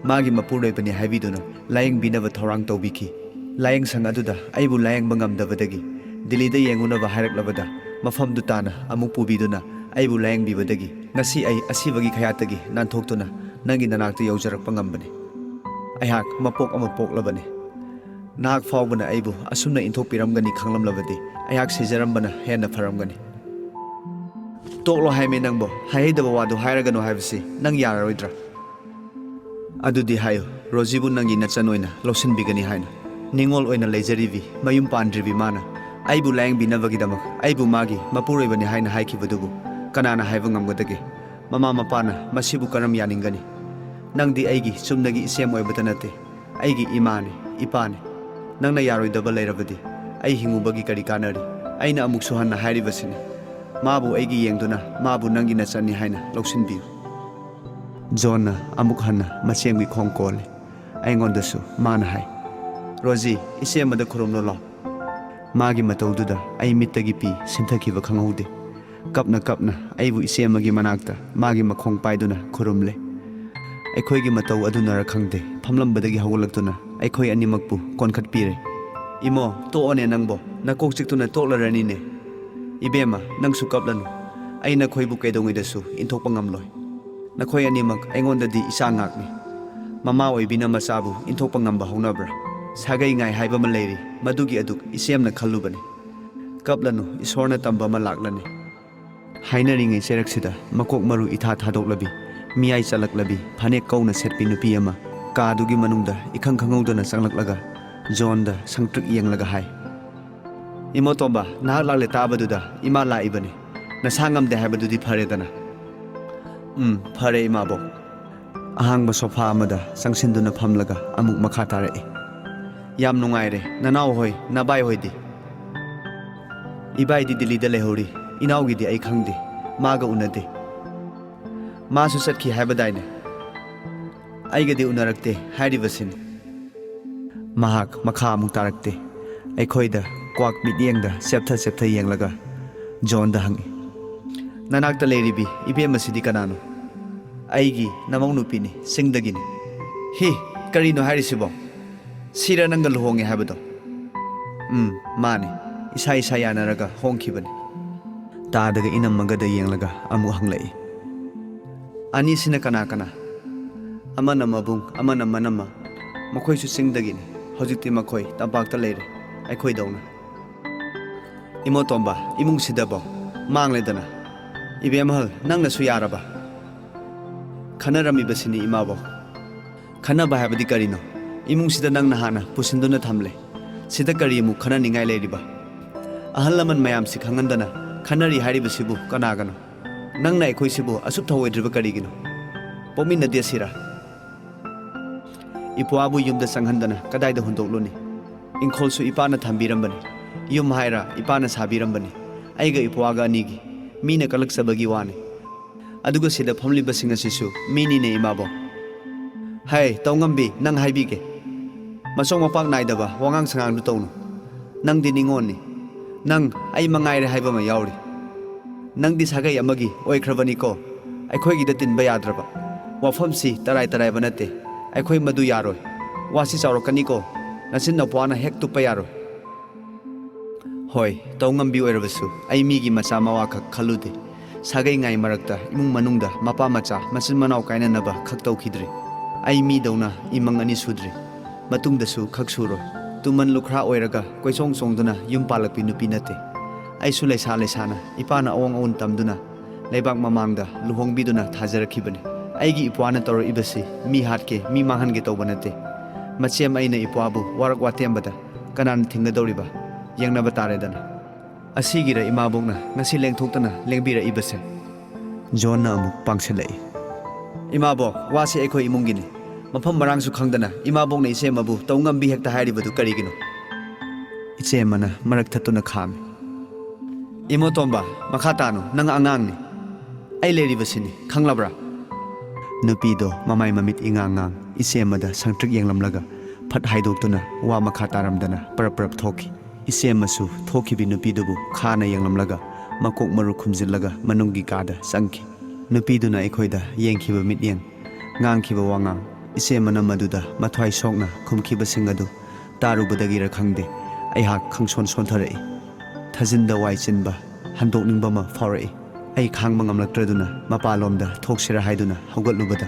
ꯃꯥꯒꯤ ꯃꯄꯨꯔꯣꯏꯕꯅꯤ ꯍꯥꯏꯕꯤꯗꯨꯅ ꯂꯥꯌꯦꯡꯕꯤꯅꯕ ꯊꯧꯔꯥꯡ ꯇꯧꯕꯤꯈꯤ꯫ ꯂꯥꯌꯦꯡ ꯁꯪ ꯑꯗꯨꯗ ꯑꯩꯕꯨ ꯂꯥꯌꯦꯡꯕ ꯉꯝꯗꯕꯗꯒꯤ ꯗꯤꯜꯂꯤꯗ ꯌꯦꯡꯉꯨꯅꯕ ꯍꯥꯏꯔꯛꯂꯕꯗ ꯃꯐꯝꯗꯨ ꯇꯥꯅ ꯑꯃꯨꯛ ꯄꯨꯕꯤꯗꯨꯅ ꯑꯩꯕꯨ ꯂꯥꯌꯦꯡꯕꯤꯕꯗꯒꯤ ꯉꯁꯤ ꯑꯩ ꯑꯁꯤꯕꯒꯤ ꯈꯌꯥꯠꯇꯒꯤ ꯅꯥꯟꯊꯣꯛꯇꯨꯅ ꯅꯪꯒꯤ ꯅꯅꯥꯛꯇ ꯌꯧꯖꯔꯛꯄ ꯉꯝꯕꯅꯤ꯫ ꯑꯩꯍꯥꯛ ꯃꯄꯣꯛ ꯑꯃ ꯄꯣꯛꯂꯕꯅꯤ꯫ ꯅꯍꯥꯛ ꯐꯥꯎꯕꯅ ꯑꯩꯕꯨ ꯑꯁꯨꯝꯅ ꯏꯟꯊꯣꯛꯄꯤꯔꯝꯒꯅꯤ ꯈꯪꯂꯝꯂꯕꯗꯤ ꯑꯩꯍꯥꯛ ꯁꯤꯖꯔꯝꯕꯅ ꯍꯦꯟꯅ ꯐꯔꯝꯒꯅꯤ꯫ ꯇꯣꯛꯂꯣ ꯍꯥꯏꯃꯤ ꯅꯪꯕꯣ, ꯍꯥꯏꯍꯩꯗꯕ ꯋꯥꯗꯨ ꯍꯥꯏꯔꯒꯅꯨ ꯍꯥꯏꯕꯁꯤ ꯅꯪ ꯌꯥꯔꯔꯣꯏꯗ꯭ꯔꯥ? ꯑꯗꯨꯗꯤ ꯍꯥꯏꯌꯨ, ꯔꯣꯖꯤꯕꯨ ꯅꯪꯒꯤ ꯅꯆꯟ ꯑꯣꯏꯅ ꯂꯧꯁꯤꯟꯕꯤꯒꯅꯤ ꯍꯥꯏꯅ꯫ ꯅꯤꯡꯉꯣꯜ ꯑꯣꯏꯅ ꯂꯩꯖꯔꯤꯕꯤ, ꯃꯌꯨꯝ ꯄꯥꯟꯗ꯭ꯔꯤꯕꯤ ꯃꯥꯅ ꯑꯩꯕꯨ ꯂꯥꯌꯦꯡꯕꯤꯅꯕꯒꯤꯗꯃꯛ ꯑꯩꯕꯨ ꯃꯥꯒꯤ ꯃꯄꯨꯔꯣꯏꯕꯅꯤ ꯍꯥꯏꯅ ꯍꯥꯏꯈꯤꯕꯗꯨꯕꯨ ꯀꯅꯥꯅ ꯍꯥꯏꯕ ꯉꯝꯒꯗꯒꯦ? ꯃꯃꯥ ꯃꯄꯥꯅ ꯃꯁꯤꯕꯨ ꯀꯔꯝ ꯌꯥꯅꯤꯡꯒꯅꯤ? ꯅꯪꯗꯤ ꯑꯩꯒꯤ ꯆꯨꯝꯅꯒꯤ ꯏꯆꯦꯝ ꯑꯣꯏꯕꯇ ꯅꯠꯇꯦ, ꯑꯩꯒꯤ ꯏꯃꯥꯅꯤ, ꯏꯄꯥꯅꯤ꯫ ꯅꯪꯅ ꯌꯥꯔꯣꯏꯗꯕ ꯂꯩꯔꯕꯗꯤ ꯑꯩ ꯍꯤꯡꯉꯨꯕꯒꯤ ꯀꯔꯤ ꯀꯥꯟꯅꯔꯤ? ꯑꯩꯅ ꯑꯃꯨꯛꯁꯨ ꯍꯟꯅ ꯍꯥꯏꯔꯤꯕꯁꯤꯅꯤ꯫ ꯃꯥꯕꯨ ꯑꯩꯒꯤ ꯌꯦꯡꯗꯨꯅ ꯃꯥꯕꯨ ꯅꯪꯒꯤ ꯅꯆꯟꯅꯤ ꯍꯥꯏꯅ ꯂꯧꯁꯤꯟꯕꯤꯌꯨ꯫ ꯖꯣꯟꯅ ꯑꯃꯨꯛ ꯍꯟꯅ ꯃꯆꯦꯝꯒꯤ ꯈꯣꯡ ꯀꯣꯜꯂꯦ꯫ ꯑꯩꯉꯣꯟꯗꯁꯨ ꯃꯥꯅ ꯍꯥꯏ, "ꯔꯣꯖꯤ, ꯏꯆꯦ ꯑꯃꯗ ꯈꯨꯔꯨꯝꯂꯣ ꯂꯥꯎ"꯫ ꯃꯥꯒꯤ ꯃꯇꯧꯗꯨꯗ ꯑꯩ ꯃꯤꯠꯇꯒꯤ ꯄꯤ ꯁꯤꯟꯊꯈꯤꯕ ꯈꯪꯍꯧꯗꯦ꯫ ꯀꯞꯅ ꯀꯞꯅ ꯑꯩꯕꯨ ꯏꯆꯦ ꯑꯃꯒꯤ ꯃꯅꯥꯛꯇ ꯃꯥꯒꯤ ꯃꯈꯣꯡ ꯄꯥꯏꯗꯨꯅ ꯈꯨꯔꯨꯝꯂꯦ꯫ ꯑꯩꯈꯣꯏꯒꯤ ꯃꯇꯧ ꯑꯗꯨꯅꯔ ꯈꯪꯗꯦ, ꯐꯝꯂꯝꯕꯗꯒꯤ ꯍꯧꯒꯠꯂꯛꯇꯨꯅ ꯑꯩꯈꯣꯏ ꯑꯅꯤꯃꯛꯄꯨ ꯀꯣꯟꯈꯠꯄꯤꯔꯦ꯫ "ꯏꯃꯣ, ꯇꯣꯛꯑꯣꯅꯦ ꯅꯪꯕꯣ, ꯅꯀꯣꯛ ꯆꯤꯛꯇꯨꯅ ꯇꯣꯛꯂꯔꯅꯤꯅꯦ꯫ ꯏꯕꯦꯝꯃ, ꯅꯪꯁꯨ ꯀꯞꯂꯅꯨ꯫ ꯑꯩ ꯅꯈꯣꯏꯕꯨ ꯀꯩꯗꯧꯉꯩꯗꯁꯨ ꯏꯟꯊꯣꯛꯄ ꯉꯝꯂꯣꯏ꯫ ꯅꯈꯣꯏ ꯑꯅꯤꯃꯛ ꯑꯩꯉꯣꯟꯗꯗꯤ ꯏꯆꯥ ꯉꯥꯛꯅꯤ꯫ ꯃꯃꯥ ꯑꯣꯏꯕꯤꯅ ꯃꯆꯥꯕꯨ ꯏꯟꯊꯣꯛꯄ ꯉꯝꯕ ꯍꯧꯅꯕ꯭ꯔꯥ? ꯁꯥꯒꯩ ꯉꯥꯏ ꯍꯥꯏꯕ ꯑꯃ ꯂꯩꯔꯤ, ꯃꯗꯨꯒꯤ ꯑꯗꯨꯛ ꯏꯆꯦꯝꯅ ꯈꯜꯂꯨꯕꯅꯤ꯫ ꯀꯞꯂꯅꯨ, ꯏꯁꯣꯔꯅ ꯇꯝꯕ ꯑꯃ ꯂꯥꯛꯂꯅꯤ"꯫ ꯍꯥꯏꯅꯔꯤꯉꯩ ꯆꯩꯔꯛꯁꯤꯗ ꯃꯀꯣꯛ ꯃꯔꯨ ꯏꯊꯥ ꯊꯥꯗꯣꯛꯂꯕꯤ, ꯃꯤꯌꯥꯏ ꯆꯜꯂꯛꯂꯕꯤ, ꯐꯅꯦꯛ ꯀꯧꯅ ꯁꯦꯠꯄꯤ ꯅꯨꯄꯤ ꯑꯃ ꯀꯥꯗꯨꯒꯤ ꯃꯅꯨꯡꯗ ꯏꯈꯪ ꯈꯪꯍꯧꯗꯅ ꯆꯪꯂꯛꯂꯒ ꯖꯣꯟꯗ ꯁꯪꯇ꯭ꯔꯤꯛ ꯌꯦꯡꯂꯒ ꯍꯥꯏ, "ꯏꯃꯣ ꯇꯣꯝꯕ, ꯅꯍꯥꯛ ꯂꯥꯛꯂꯦ ꯇꯥꯕꯗꯨꯗ ꯏꯃꯥ ꯂꯥꯛꯏꯕꯅꯤ꯫ ꯅꯁꯥ ꯉꯝꯗꯦ ꯍꯥꯏꯕꯗꯨꯗꯤ ꯐꯔꯦꯗꯅ?" "ꯎꯝ, ꯐꯔꯦ ꯏꯃꯥꯕꯣꯛ"꯫ ꯑꯍꯥꯡꯕ ꯁꯣꯐꯥ ꯑꯃꯗ ꯆꯪꯁꯤꯟꯗꯨꯅ ꯐꯝꯂꯒ ꯑꯃꯨꯛ ꯃꯈꯥ ꯇꯥꯔꯛꯏ, "ꯌꯥꯝ ꯅꯨꯡꯉꯥꯏꯔꯦ꯫ ꯅꯅꯥꯎ ꯍꯣꯏ, ꯅꯕꯥꯏ ꯍꯣꯏꯗꯤ?" "ꯏꯕꯥꯏꯗꯤ ꯗꯤꯜꯂꯤꯗ ꯂꯩꯍꯧꯔꯤ, ꯏꯅꯥꯎꯒꯤꯗꯤ ꯑꯩ ꯈꯪꯗꯦ, ꯃꯥꯒ ꯎꯅꯗꯦ꯫ ꯃꯥꯁꯨ ꯆꯠꯈꯤ ꯍꯥꯏꯕꯗꯥꯏꯅꯦ?" "ꯑꯩꯒꯗꯤ ꯎꯅꯔꯛꯇꯦ ꯍꯥꯏꯔꯤꯕꯁꯤꯅꯤ"꯫ ꯃꯍꯥꯛ ꯃꯈꯥ ꯑꯃꯨꯛ ꯇꯥꯔꯛꯇꯦ꯫ ꯑꯩꯈꯣꯏꯗ ꯀ꯭ꯋꯥꯛ ꯃꯤꯠꯌꯦꯡꯗ ꯆꯦꯞꯊ ꯆꯦꯞꯊ ꯌꯦꯡꯂꯒ ꯖꯣꯟꯗ ꯍꯪꯉꯤ, "ꯅꯅꯥꯛꯇ ꯂꯩꯔꯤꯕꯤ ꯏꯕꯦꯝ ꯑꯁꯤꯗꯤ ꯀꯅꯥꯅꯣ?" "ꯑꯩꯒꯤ ꯅꯃꯧ ꯅꯨꯄꯤꯅꯤ, ꯆꯤꯡꯗꯒꯤꯅꯤ"꯫ "ꯍꯤ, ꯀꯔꯤꯅꯣ ꯍꯥꯏꯔꯤꯁꯤꯕꯣ? ꯁꯤꯔ ꯅꯪꯒ ꯂꯨꯍꯣꯡꯉꯦ ꯍꯥꯏꯕꯗꯣ?" "ꯎꯝ, ꯃꯥꯅꯤ꯫ ꯏꯁꯥ ꯏꯁꯥ ꯌꯥꯅꯔꯒ ꯍꯣꯡꯈꯤꯕꯅꯤ"꯫ ꯇꯥꯗꯒ ꯏꯅꯝꯃꯒꯗ ꯌꯦꯡꯂꯒ ꯑꯃꯨꯛ ꯍꯪꯂꯛꯏ, "ꯑꯅꯤꯁꯤꯅ ꯀꯅꯥ ꯀꯅꯥ?" "ꯑꯃꯅ ꯃꯕꯨꯡ, ꯑꯃꯅ ꯃꯅꯝꯃ꯫ ꯃꯈꯣꯏꯁꯨ ꯆꯤꯡꯗꯒꯤꯅꯤ꯫ ꯍꯧꯖꯤꯛꯇꯤ ꯃꯈꯣꯏ ꯇꯝꯄꯥꯛꯇ ꯂꯩꯔꯦ, ꯑꯩꯈꯣꯏꯗꯧꯅ"꯫ "ꯏꯃꯣ ꯇꯣꯝꯕ, ꯏꯃꯨꯡꯁꯤꯗꯕꯣ ꯃꯥꯡꯂꯦꯗꯅ꯫ ꯏꯕꯦꯝꯍꯜ, ꯅꯪꯅꯁꯨ ꯌꯥꯔꯕ?" "ꯈꯟꯅꯔꯝꯃꯤꯕꯁꯤꯅꯤ ꯏꯃꯥꯕꯣꯛ"꯫ "ꯈꯟꯅꯕ ꯍꯥꯏꯕꯗꯤ ꯀꯔꯤꯅꯣ? ꯏꯃꯨꯡꯁꯤꯗ ꯅꯪꯅ ꯍꯥꯟꯅ ꯄꯨꯁꯤꯟꯗꯨꯅ ꯊꯝꯂꯦ꯫ ꯁꯤꯗ ꯀꯔꯤ ꯑꯃꯨꯛ ꯈꯟꯅꯅꯤꯡꯉꯥꯏ ꯂꯩꯔꯤꯕ? ꯑꯍꯜ ꯂꯃꯟ ꯃꯌꯥꯝꯁꯤ ꯈꯪꯍꯟꯗꯅ ꯈꯟꯅꯔꯤ ꯍꯥꯏꯔꯤꯕꯁꯤꯕꯨ ꯀꯅꯥꯒꯅꯣ? ꯅꯪꯅ ꯑꯩꯈꯣꯏꯁꯤꯕꯨ ꯑꯁꯨꯛ ꯊꯧꯑꯣꯏꯗ꯭ꯔꯤꯕ ꯀꯔꯤꯒꯤꯅꯣ? ꯄꯣꯛꯃꯤꯟꯅꯗꯦ ꯁꯤꯔꯥ? ꯏꯄ꯭ꯋꯥꯕꯨ ꯌꯨꯝꯗ ꯆꯪꯍꯟꯗꯅ ꯀꯗꯥꯏꯗ ꯍꯨꯟꯗꯣꯛꯂꯨꯅꯤ? ꯏꯪꯈꯣꯜꯁꯨ ꯏꯄꯥꯅ ꯊꯝꯕꯤꯔꯝꯕꯅꯤ꯫ ꯌꯨꯝ ꯍꯥꯏꯔ ꯏꯄꯥꯅ ꯁꯥꯕꯤꯔꯝꯕꯅꯤ꯫ ꯑꯩꯒ ꯏꯄ꯭ꯋꯥꯒ ꯑꯅꯤꯒꯤ ꯃꯤꯅ ꯀꯜꯂꯛꯆꯕꯒꯤ ꯋꯥꯅꯤ꯫ ꯑꯗꯨꯒ ꯁꯤꯗ ꯐꯝꯂꯤꯕꯁꯤꯡ ꯑꯁꯤꯁꯨ ꯃꯤꯅꯤꯅꯦ, ꯏꯃꯥꯕꯣꯛ꯫ ꯍꯩ, ꯇꯧꯉꯝꯕꯤ, ꯅꯪ ꯍꯥꯏꯕꯤꯒꯦ꯫ ꯃꯁꯣꯛ ꯃꯄꯥꯛ ꯅꯥꯏꯗꯕ ꯋꯥꯉꯥꯡ ꯁꯉꯥꯡꯗꯨ ꯇꯧꯅꯨ꯫ ꯅꯪꯗꯤ ꯅꯤꯉꯣꯜꯅꯤ꯫ ꯅꯪ ꯑꯩ ꯃꯉꯥꯏꯔꯦ ꯍꯥꯏꯕ ꯑꯃ ꯌꯥꯎꯔꯤ꯫ ꯅꯪꯗꯤ ꯁꯥꯒꯩ ꯑꯃꯒꯤ ꯑꯣꯏꯈ꯭ꯔꯕꯅꯤꯀꯣ꯫ ꯑꯩꯈꯣꯏꯒꯤꯗ ꯇꯤꯟꯕ ꯌꯥꯗ꯭ꯔꯕ꯫ ꯋꯥꯐꯝꯁꯤ ꯇꯔꯥꯏ ꯇꯔꯥꯏꯕ ꯅꯠꯇꯦ꯫ ꯑꯩꯈꯣꯏ ꯃꯗꯨ ꯌꯥꯔꯣꯏ꯫ ꯋꯥꯁꯤ ꯆꯥꯎꯔꯛꯀꯅꯤꯀꯣ꯫ ꯅꯆꯤꯟ ꯅꯄ꯭ꯋꯥꯅ ꯍꯦꯛ ꯇꯨꯞꯄ ꯌꯥꯔꯣꯏ꯫ ꯍꯣꯏ, ꯇꯧꯉꯝꯕꯤ ꯑꯣꯏꯔꯕꯁꯨ ꯑꯩ ꯃꯤꯒꯤ ꯃꯆꯥ ꯃꯋꯥꯈꯛ ꯈꯜꯂꯨꯗꯦ꯫ ꯁꯥꯒꯩ ꯉꯥꯏ ꯃꯔꯛꯇ ꯏꯃꯨꯡ ꯃꯅꯨꯡꯗ ꯃꯄꯥ ꯃꯆꯥ, ꯃꯆꯤꯟ ꯃꯅꯥꯎ ꯀꯥꯏꯅꯅꯕ ꯈꯛ ꯇꯧꯈꯤꯗ꯭ꯔꯤ꯫ ꯑꯩ ꯃꯤꯗꯧꯅ ꯏꯃꯪ ꯑꯅꯤ ꯁꯨꯗ꯭ꯔꯤ꯫ ꯃꯇꯨꯡꯗꯁꯨ ꯈꯛ ꯁꯨꯔꯣꯏ꯫ ꯇꯨꯃꯟ ꯂꯨꯈ꯭ꯔꯥ ꯑꯣꯏꯔꯒ ꯀꯣꯏꯆꯣꯡ ꯆꯣꯡꯗꯨꯅ ꯌꯨꯝ ꯄꯥꯜꯂꯛꯄꯤ ꯅꯨꯄꯤ ꯅꯠꯇꯦ꯫ ꯑꯩꯁꯨ ꯂꯩꯁꯥ ꯂꯩꯁꯥꯅ ꯏꯄꯥꯅ ꯑꯑꯣꯟ ꯑꯑꯣꯟ ꯇꯝꯗꯨꯅ ꯂꯩꯕꯥꯛ ꯃꯃꯥꯡꯗ ꯂꯨꯍꯣꯡꯕꯤꯗꯨꯅ ꯊꯥꯖꯔꯛꯈꯤꯕꯅꯤ꯫ ꯑꯩꯒꯤ ꯏꯄ꯭ꯋꯥꯅ ꯇꯧꯔꯛꯏꯕꯁꯤ ꯃꯤ ꯍꯥꯠꯀꯦ, ꯃꯤ ꯃꯥꯡꯍꯟꯒꯦ ꯇꯧꯕ ꯅꯠꯇꯦ꯫ ꯃꯆꯦꯝ ꯑꯩꯅ ꯏꯄ꯭ꯋꯥꯕꯨ ꯋꯥꯔꯛ ꯋꯥꯇꯦꯝꯕꯗ ꯀꯅꯥꯅ ꯊꯤꯡꯒꯗꯧꯔꯤꯕ? ꯌꯦꯡꯅꯕ ꯇꯥꯔꯦꯗꯅ꯫ ꯑꯁꯤꯒꯤꯔ ꯏꯃꯥꯕꯣꯛꯅ ꯉꯁꯤ ꯂꯦꯡꯊꯣꯛꯇꯅ ꯂꯦꯡꯕꯤꯔꯛꯏꯕꯁꯦ? ꯖꯣꯟꯅ ꯑꯃꯨꯛ ꯄꯥꯡꯁꯤꯜꯂꯛꯏ꯫ ꯏꯃꯥꯕꯣꯛ, ꯋꯥꯁꯤ ꯑꯩꯈꯣꯏ ꯏꯃꯨꯡꯒꯤꯅꯤ꯫ ꯃꯐꯝ ꯃꯔꯥꯡꯁꯨ ꯈꯪꯗꯅ ꯏꯃꯥꯕꯣꯛꯅ ꯏꯆꯦꯝꯃꯕꯨ ꯇꯧꯉꯝꯕꯤ ꯍꯦꯛꯇ ꯍꯥꯏꯔꯤꯕꯗꯨ ꯀꯔꯤꯒꯤꯅꯣ? ꯏꯆꯦꯝꯃꯅ ꯃꯔꯛ ꯊꯠꯇꯨꯅ ꯈꯥꯝꯃꯤ꯫ ꯏꯃꯣꯇꯣꯝꯕ, ꯃꯈꯥ ꯇꯥꯅꯨ, ꯅꯪ ꯑꯉꯥꯡꯅꯤ꯫ ꯑꯩ ꯂꯩꯔꯤꯕꯁꯤꯅꯤ, ꯈꯪꯂꯕ꯭ꯔꯥ? ꯅꯨꯄꯤꯗꯣ ꯃꯃꯥꯏ ꯃꯃꯤꯠ ꯏꯉꯥꯡ ꯉꯥꯡ ꯏꯆꯦꯝꯃꯗ ꯁꯪꯇ꯭ꯔꯤꯛ ꯌꯦꯡꯂꯝꯂꯒ ꯐꯠ ꯍꯥꯏꯗꯣꯛꯇꯨꯅ ꯋꯥ ꯃꯈꯥ ꯇꯥꯔꯝꯗꯅ ꯄꯔꯞ ꯄꯔꯞ ꯊꯣꯛꯈꯤ꯫ ꯏꯆꯦꯝꯃꯁꯨ ꯊꯣꯛꯈꯤꯕꯤ ꯅꯨꯄꯤꯗꯨꯕꯨ ꯈꯥꯅ ꯌꯦꯡꯂꯝꯂꯒ ꯃꯀꯣꯛ ꯃꯔꯨ ꯈꯨꯝꯖꯤꯜꯂꯒ ꯃꯅꯨꯡꯒꯤ ꯀꯥꯗ ꯆꯪꯈꯤ꯫ ꯅꯨꯄꯤꯗꯨꯅ ꯑꯩꯈꯣꯏꯗ ꯌꯦꯡꯈꯤꯕ ꯃꯤꯠꯌꯦꯡ, ꯉꯥꯡꯈꯤꯕ ꯋꯥꯉꯥꯡ, ꯏꯆꯦꯝꯃꯅ ꯃꯗꯨꯗ ꯃꯊ꯭ꯋꯥꯏ ꯁꯣꯛꯅ ꯈꯨꯝꯈꯤꯕꯁꯤꯡ ꯑꯗꯨ ꯇꯥꯔꯨꯕꯗꯒꯤꯔ ꯈꯪꯗꯦ, ꯑꯩꯍꯥꯛ ꯈꯪꯁꯣꯟ ꯁꯣꯟꯊꯔꯛꯏ꯫ ꯊꯥꯖꯤꯟꯗ ꯋꯥꯏ ꯆꯤꯟꯕ, ꯍꯟꯗꯣꯛꯅꯤꯡꯕ ꯑꯃ ꯐꯥꯎꯔꯛꯏ꯫ ꯑꯩ ꯈꯥꯡꯕ ꯉꯝꯂꯛꯇ꯭ꯔꯗꯨꯅ ꯃꯄꯥꯟꯂꯣꯝꯗ ꯊꯣꯛꯁꯤꯔꯥ ꯍꯥꯏꯗꯨꯅ ꯍꯧꯒꯠꯂꯨꯕꯗ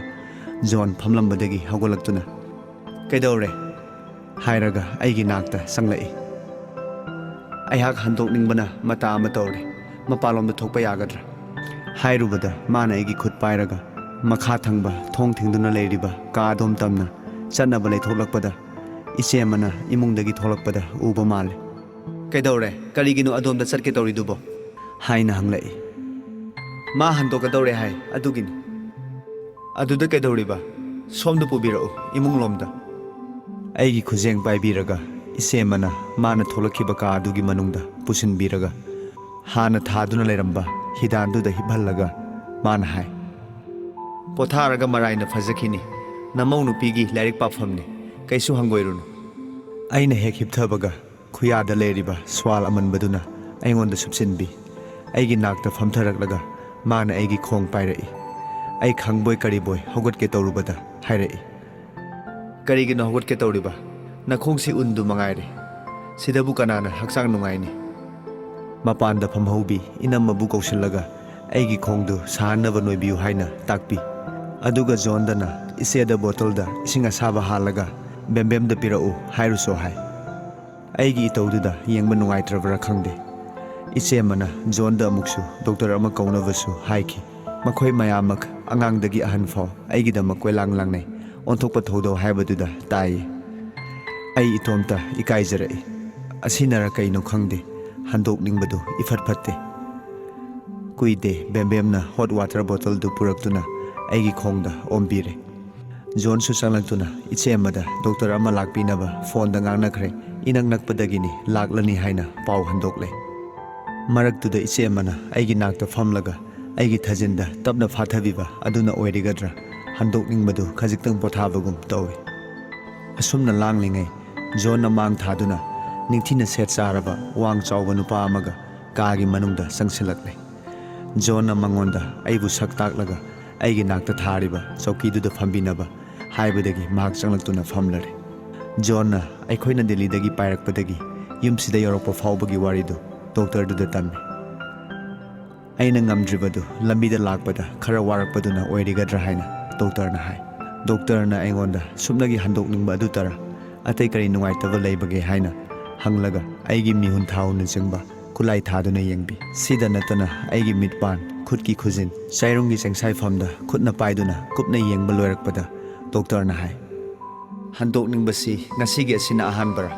ꯖꯣꯟ ꯐꯝꯂꯝꯕꯗꯒꯤ ꯍꯧꯒꯠꯂꯛꯇꯨꯅ "ꯀꯩꯗꯧꯔꯦ?" ꯍꯥꯏꯔꯒ ꯑꯩꯒꯤ ꯅꯥꯛꯇ ꯆꯪꯂꯛꯏ꯫ ꯑꯩꯍꯥꯛ ꯍꯟꯗꯣꯛꯅꯤꯡꯕꯅ ꯃꯇꯥ ꯑꯃ ꯇꯧꯔꯦ꯫ ꯃꯄꯥꯟꯂꯣꯝꯗ ꯊꯣꯛꯄ ꯌꯥꯒꯗ꯭ꯔꯥ? ꯍꯥꯏꯔꯨꯕꯗ ꯃꯥꯅ ꯑꯩꯒꯤ ꯈꯨꯠ ꯄꯥꯏꯔꯒ ꯃꯈꯥ ꯊꯪꯕ ꯊꯣꯡ ꯊꯤꯡꯗꯨꯅ ꯂꯩꯔꯤꯕ ꯀꯥ ꯑꯗꯣꯝ ꯇꯝꯅ ꯆꯠꯅꯕ ꯂꯩꯊꯣꯛꯂꯛꯄꯗ ꯏꯆꯦ ꯑꯃꯅ ꯏꯃꯨꯡꯗꯒꯤ ꯊꯣꯛꯂꯛꯄꯗ ꯎꯕ ꯃꯥꯜꯂꯦ꯫ "ꯀꯩꯗꯧꯔꯦ? ꯀꯔꯤꯒꯤꯅꯣ ꯑꯗꯣꯝꯗ ꯆꯠꯀꯦ ꯇꯧꯔꯤꯗꯨꯕꯣ?" ꯍꯥꯏꯅ ꯍꯪꯂꯛꯏ꯫ "ꯃꯥ ꯍꯟꯗꯣꯛꯀꯗꯧꯔꯦ ꯍꯥꯏ, ꯑꯗꯨꯒꯤꯅꯤ꯫" "ꯑꯗꯨꯗ ꯀꯩꯗꯧꯔꯤꯕ? ꯁꯣꯝꯗ ꯄꯨꯕꯤꯔꯛꯎ, ꯏꯃꯨꯡꯂꯣꯝꯗ꯫" ꯑꯩꯒꯤ ꯈꯨꯖꯦꯡ ꯄꯥꯏꯕꯤꯔꯒ ꯏꯆꯦ ꯑꯃꯅ ꯃꯥꯅ ꯊꯣꯛꯂꯛꯈꯤꯕ ꯀꯥ ꯑꯗꯨꯒꯤ ꯃꯅꯨꯡꯗ ꯄꯨꯁꯤꯟꯕꯤꯔꯒ ꯍꯥꯟꯅ ꯊꯥꯗꯨꯅ ꯂꯩꯔꯝꯕ ꯍꯤꯗꯥꯟꯗꯨꯗ ꯍꯤꯞꯍꯜꯂꯒ ꯃꯥꯅ ꯍꯥꯏ, "ꯄꯣꯊꯥꯔꯒ ꯃꯔꯥꯏꯅ ꯐꯖꯈꯤꯅꯤ꯫ ꯅꯃꯧ ꯅꯨꯄꯤꯒꯤ ꯂꯥꯏꯔꯤꯛ ꯄꯥꯐꯝꯅꯤ꯫ ꯀꯩꯁꯨ ꯍꯪꯒꯣꯏꯔꯨꯅꯨ꯫" ꯑꯩꯅ ꯍꯦꯛ ꯍꯤꯞꯊꯕꯒ ꯈꯨꯌꯥꯗ ꯂꯩꯔꯤꯕ ꯁ꯭ꯋꯥꯜ ꯑꯃꯟꯕꯗꯨꯅ ꯑꯩꯉꯣꯟꯗ ꯁꯨꯞꯆꯤꯟꯕꯤ꯫ ꯑꯩꯒꯤ ꯅꯥꯛꯇ ꯐꯝꯊꯔꯛꯂꯒ ꯃꯥꯅ ꯑꯩꯒꯤ ꯈꯣꯡ ꯄꯥꯏꯔꯛꯏ꯫ ꯑꯩ ꯈꯪꯕꯣꯏ ꯀꯔꯤꯕꯣꯏ ꯍꯧꯒꯠꯀꯦ ꯇꯧꯔꯨꯕꯗ ꯍꯥꯏꯔꯛꯏ, "ꯀꯔꯤꯒꯤꯅꯣ ꯍꯧꯒꯠꯀꯦ ꯇꯧꯔꯤꯕ? ꯅꯈꯣꯡꯁꯤ ꯎꯟꯗꯨ ꯃꯉꯥꯏꯔꯦ꯫ ꯁꯤꯗꯕꯨ ꯀꯅꯥꯅ ꯍꯛꯆꯥꯡ ꯅꯨꯡꯉꯥꯏꯅꯤ?" ꯃꯄꯥꯟꯗ ꯐꯝꯍꯧꯕꯤ ꯏꯅꯝꯃꯕꯨ ꯀꯧꯁꯤꯜꯂꯒ ꯑꯩꯒꯤ ꯈꯣꯡꯗꯨ ꯁꯥꯍꯟꯅꯕ ꯅꯣꯏꯕꯤꯌꯨ ꯍꯥꯏꯅ ꯇꯥꯛꯄꯤ꯫ ꯑꯗꯨꯒ ꯖꯣꯟꯗꯅ ꯏꯆꯦꯗ ꯕꯣꯇꯜꯗ ꯏꯁꯤꯡ ꯑꯁꯥꯕ ꯍꯥꯜꯂꯒ ꯕꯦꯝꯕꯦꯝꯗ ꯄꯤꯔꯛꯎ ꯍꯥꯏꯔꯨꯁꯣ ꯍꯥꯏ꯫ ꯑꯩꯒꯤ ꯏꯇꯧꯗꯨꯗ ꯌꯦꯡꯕ ꯅꯨꯡꯉꯥꯏꯇ꯭ꯔꯕ꯭ꯔꯥ ꯈꯪꯗꯦ, ꯏꯆꯦ ꯑꯃꯅ ꯖꯣꯟꯗ ꯑꯃꯨꯛꯁꯨ ꯗꯣꯛꯇꯔ ꯑꯃ ꯀꯧꯅꯕꯁꯨ ꯍꯥꯏꯈꯤ꯫ ꯃꯈꯣꯏ ꯃꯌꯥꯝꯃꯛ, ꯑꯉꯥꯡꯗꯒꯤ ꯑꯍꯟ ꯐꯥꯎ, ꯑꯩꯒꯤꯗꯃꯛ ꯀꯣꯏꯂꯥꯡ ꯂꯥꯡꯅꯩ꯫ ꯑꯣꯟꯊꯣꯛꯄ ꯊꯧꯗꯧ ꯍꯥꯏꯕꯗꯨꯗ ꯇꯥꯏꯌꯦ꯫ ꯑꯩ ꯏꯇꯣꯝꯇ ꯏꯀꯥꯏꯖꯔꯛꯏ꯫ ꯑꯁꯤꯅꯔ ꯀꯩꯅꯣ ꯈꯪꯗꯦ, ꯍꯟꯗꯣꯛꯅꯤꯡꯕꯗꯨ ꯏꯐꯠ ꯐꯠꯇꯦ꯫ ꯀꯨꯏꯗꯦ, ꯕꯦꯝꯕꯦꯝꯅ ꯍꯣꯠ ꯋꯥꯇꯔ ꯕꯣꯇꯜꯗꯨ ꯄꯨꯔꯛꯇꯨꯅ ꯑꯩꯒꯤ ꯈꯣꯡꯗ ꯑꯣꯝꯕꯤꯔꯦ꯫ ꯖꯣꯟꯁꯨ ꯆꯪꯂꯛꯇꯨꯅ ꯏꯆꯦ ꯑꯃꯗ ꯗꯣꯛꯇꯔ ꯑꯃ ꯂꯥꯛꯄꯤꯅꯕ ꯐꯣꯟꯗ ꯉꯥꯡꯅꯈ꯭ꯔꯦ꯫ ꯏꯅꯛ ꯅꯛꯄꯗꯒꯤꯅꯤ, ꯂꯥꯛꯂꯅꯤ ꯍꯥꯏꯅ ꯄꯥꯎ ꯍꯟꯗꯣꯛꯂꯦ꯫ ꯃꯔꯛꯇꯨꯗ ꯏꯆꯦ ꯑꯃꯅ ꯑꯩꯒꯤ ꯅꯥꯛꯇ ꯐꯝꯂꯒ ꯑꯩꯒꯤ ꯊꯥꯖꯤꯟꯗ ꯇꯞꯅ ꯐꯥꯊꯕꯤꯕ ꯑꯗꯨꯅ ꯑꯣꯏꯔꯤꯒꯗ꯭ꯔꯥ? ꯍꯟꯗꯣꯛꯅꯤꯡꯕꯗꯨ ꯈꯖꯤꯛꯇꯪ ꯄꯣꯊꯥꯕꯒꯨꯝ ꯇꯧꯏ꯫ ꯑꯁꯨꯝꯅ ꯂꯥꯡꯂꯤꯉꯩ ꯖꯣꯟꯅ ꯃꯥꯡ ꯊꯥꯗꯨꯅ ꯅꯤꯡꯊꯤꯅ ꯁꯦꯠ ꯆꯥꯔꯕ ꯋꯥꯡ ꯆꯥꯎꯕ ꯅꯨꯄꯥ ꯑꯃꯒ ꯀꯥꯒꯤ ꯃꯅꯨꯡꯗ ꯆꯪꯁꯤꯜꯂꯛꯂꯦ꯫ ꯖꯣꯟꯅ ꯃꯉꯣꯟꯗ ꯑꯩꯕꯨ ꯁꯛ ꯇꯥꯛꯂꯒ ꯑꯩꯒꯤ ꯅꯥꯛꯇ ꯊꯥꯔꯤꯕ ꯆꯧꯀꯤꯗꯨꯗ ꯐꯝꯕꯤꯅꯕ ꯍꯥꯏꯕꯗꯒꯤ ꯃꯍꯥꯛ ꯆꯪꯂꯛꯇꯨꯅ ꯐꯝꯂꯔꯦ꯫ ꯖꯣꯟꯅ ꯑꯩꯈꯣꯏꯅ ꯗꯤꯜꯂꯤꯗꯒꯤ ꯄꯥꯏꯔꯛꯄꯗꯒꯤ ꯌꯨꯝꯁꯤꯗ ꯌꯧꯔꯛꯄ ꯐꯥꯎꯕꯒꯤ ꯋꯥꯔꯤꯗꯨ ꯗꯣꯛꯇꯔꯗꯨꯗ ꯇꯝꯃꯤ꯫ ꯑꯩꯅ ꯉꯝꯗ꯭ꯔꯤꯕꯗꯨ ꯂꯝꯕꯤꯗ ꯂꯥꯛꯄꯗ ꯈꯔ ꯋꯥꯔꯛꯄꯗꯨꯅ ꯑꯣꯏꯔꯤꯒꯗ꯭ꯔꯥ ꯍꯥꯏꯅ ꯗꯣꯛꯇꯔꯅ ꯍꯥꯏ꯫ ꯗꯣꯛꯇꯔꯅ ꯑꯩꯉꯣꯟꯗ ꯁꯨꯞꯅꯒꯤ ꯍꯟꯗꯣꯛꯅꯤꯡꯕ ꯑꯗꯨꯇꯔꯥ, ꯑꯇꯩ ꯀꯔꯤ ꯅꯨꯡꯉꯥꯏꯇꯕ ꯂꯩꯕꯒꯦ ꯍꯥꯏꯅ ꯍꯪꯂꯒ ꯑꯩꯒꯤ ꯃꯤꯍꯨꯟ ꯊꯥꯍꯨꯅꯆꯤꯡꯕ ꯈꯨꯠꯂꯥꯏ ꯊꯥꯗꯨꯅ ꯌꯦꯡꯕꯤ꯫ ꯁꯤꯗ ꯅꯠꯇꯅ ꯑꯩꯒꯤ ꯃꯤꯠꯄꯥꯟ, ꯈꯨꯠꯀꯤ ꯈꯨꯖꯤꯟ, ꯆꯥꯏꯔꯨꯡꯒꯤ ꯆꯦꯡꯁꯥꯏꯐꯝꯗ ꯈꯨꯠꯅ ꯄꯥꯏꯗꯨꯅ ꯀꯨꯞꯅ ꯌꯦꯡꯕ ꯂꯣꯏꯔꯛꯄꯗ ꯗꯣꯛꯇꯔꯅ ꯍꯥꯏ, "ꯍꯟꯗꯣꯛꯅꯤꯡꯕꯁꯤ ꯉꯁꯤꯒꯤ ꯑꯁꯤꯅ ꯑꯍꯥꯟꯕꯔꯥ?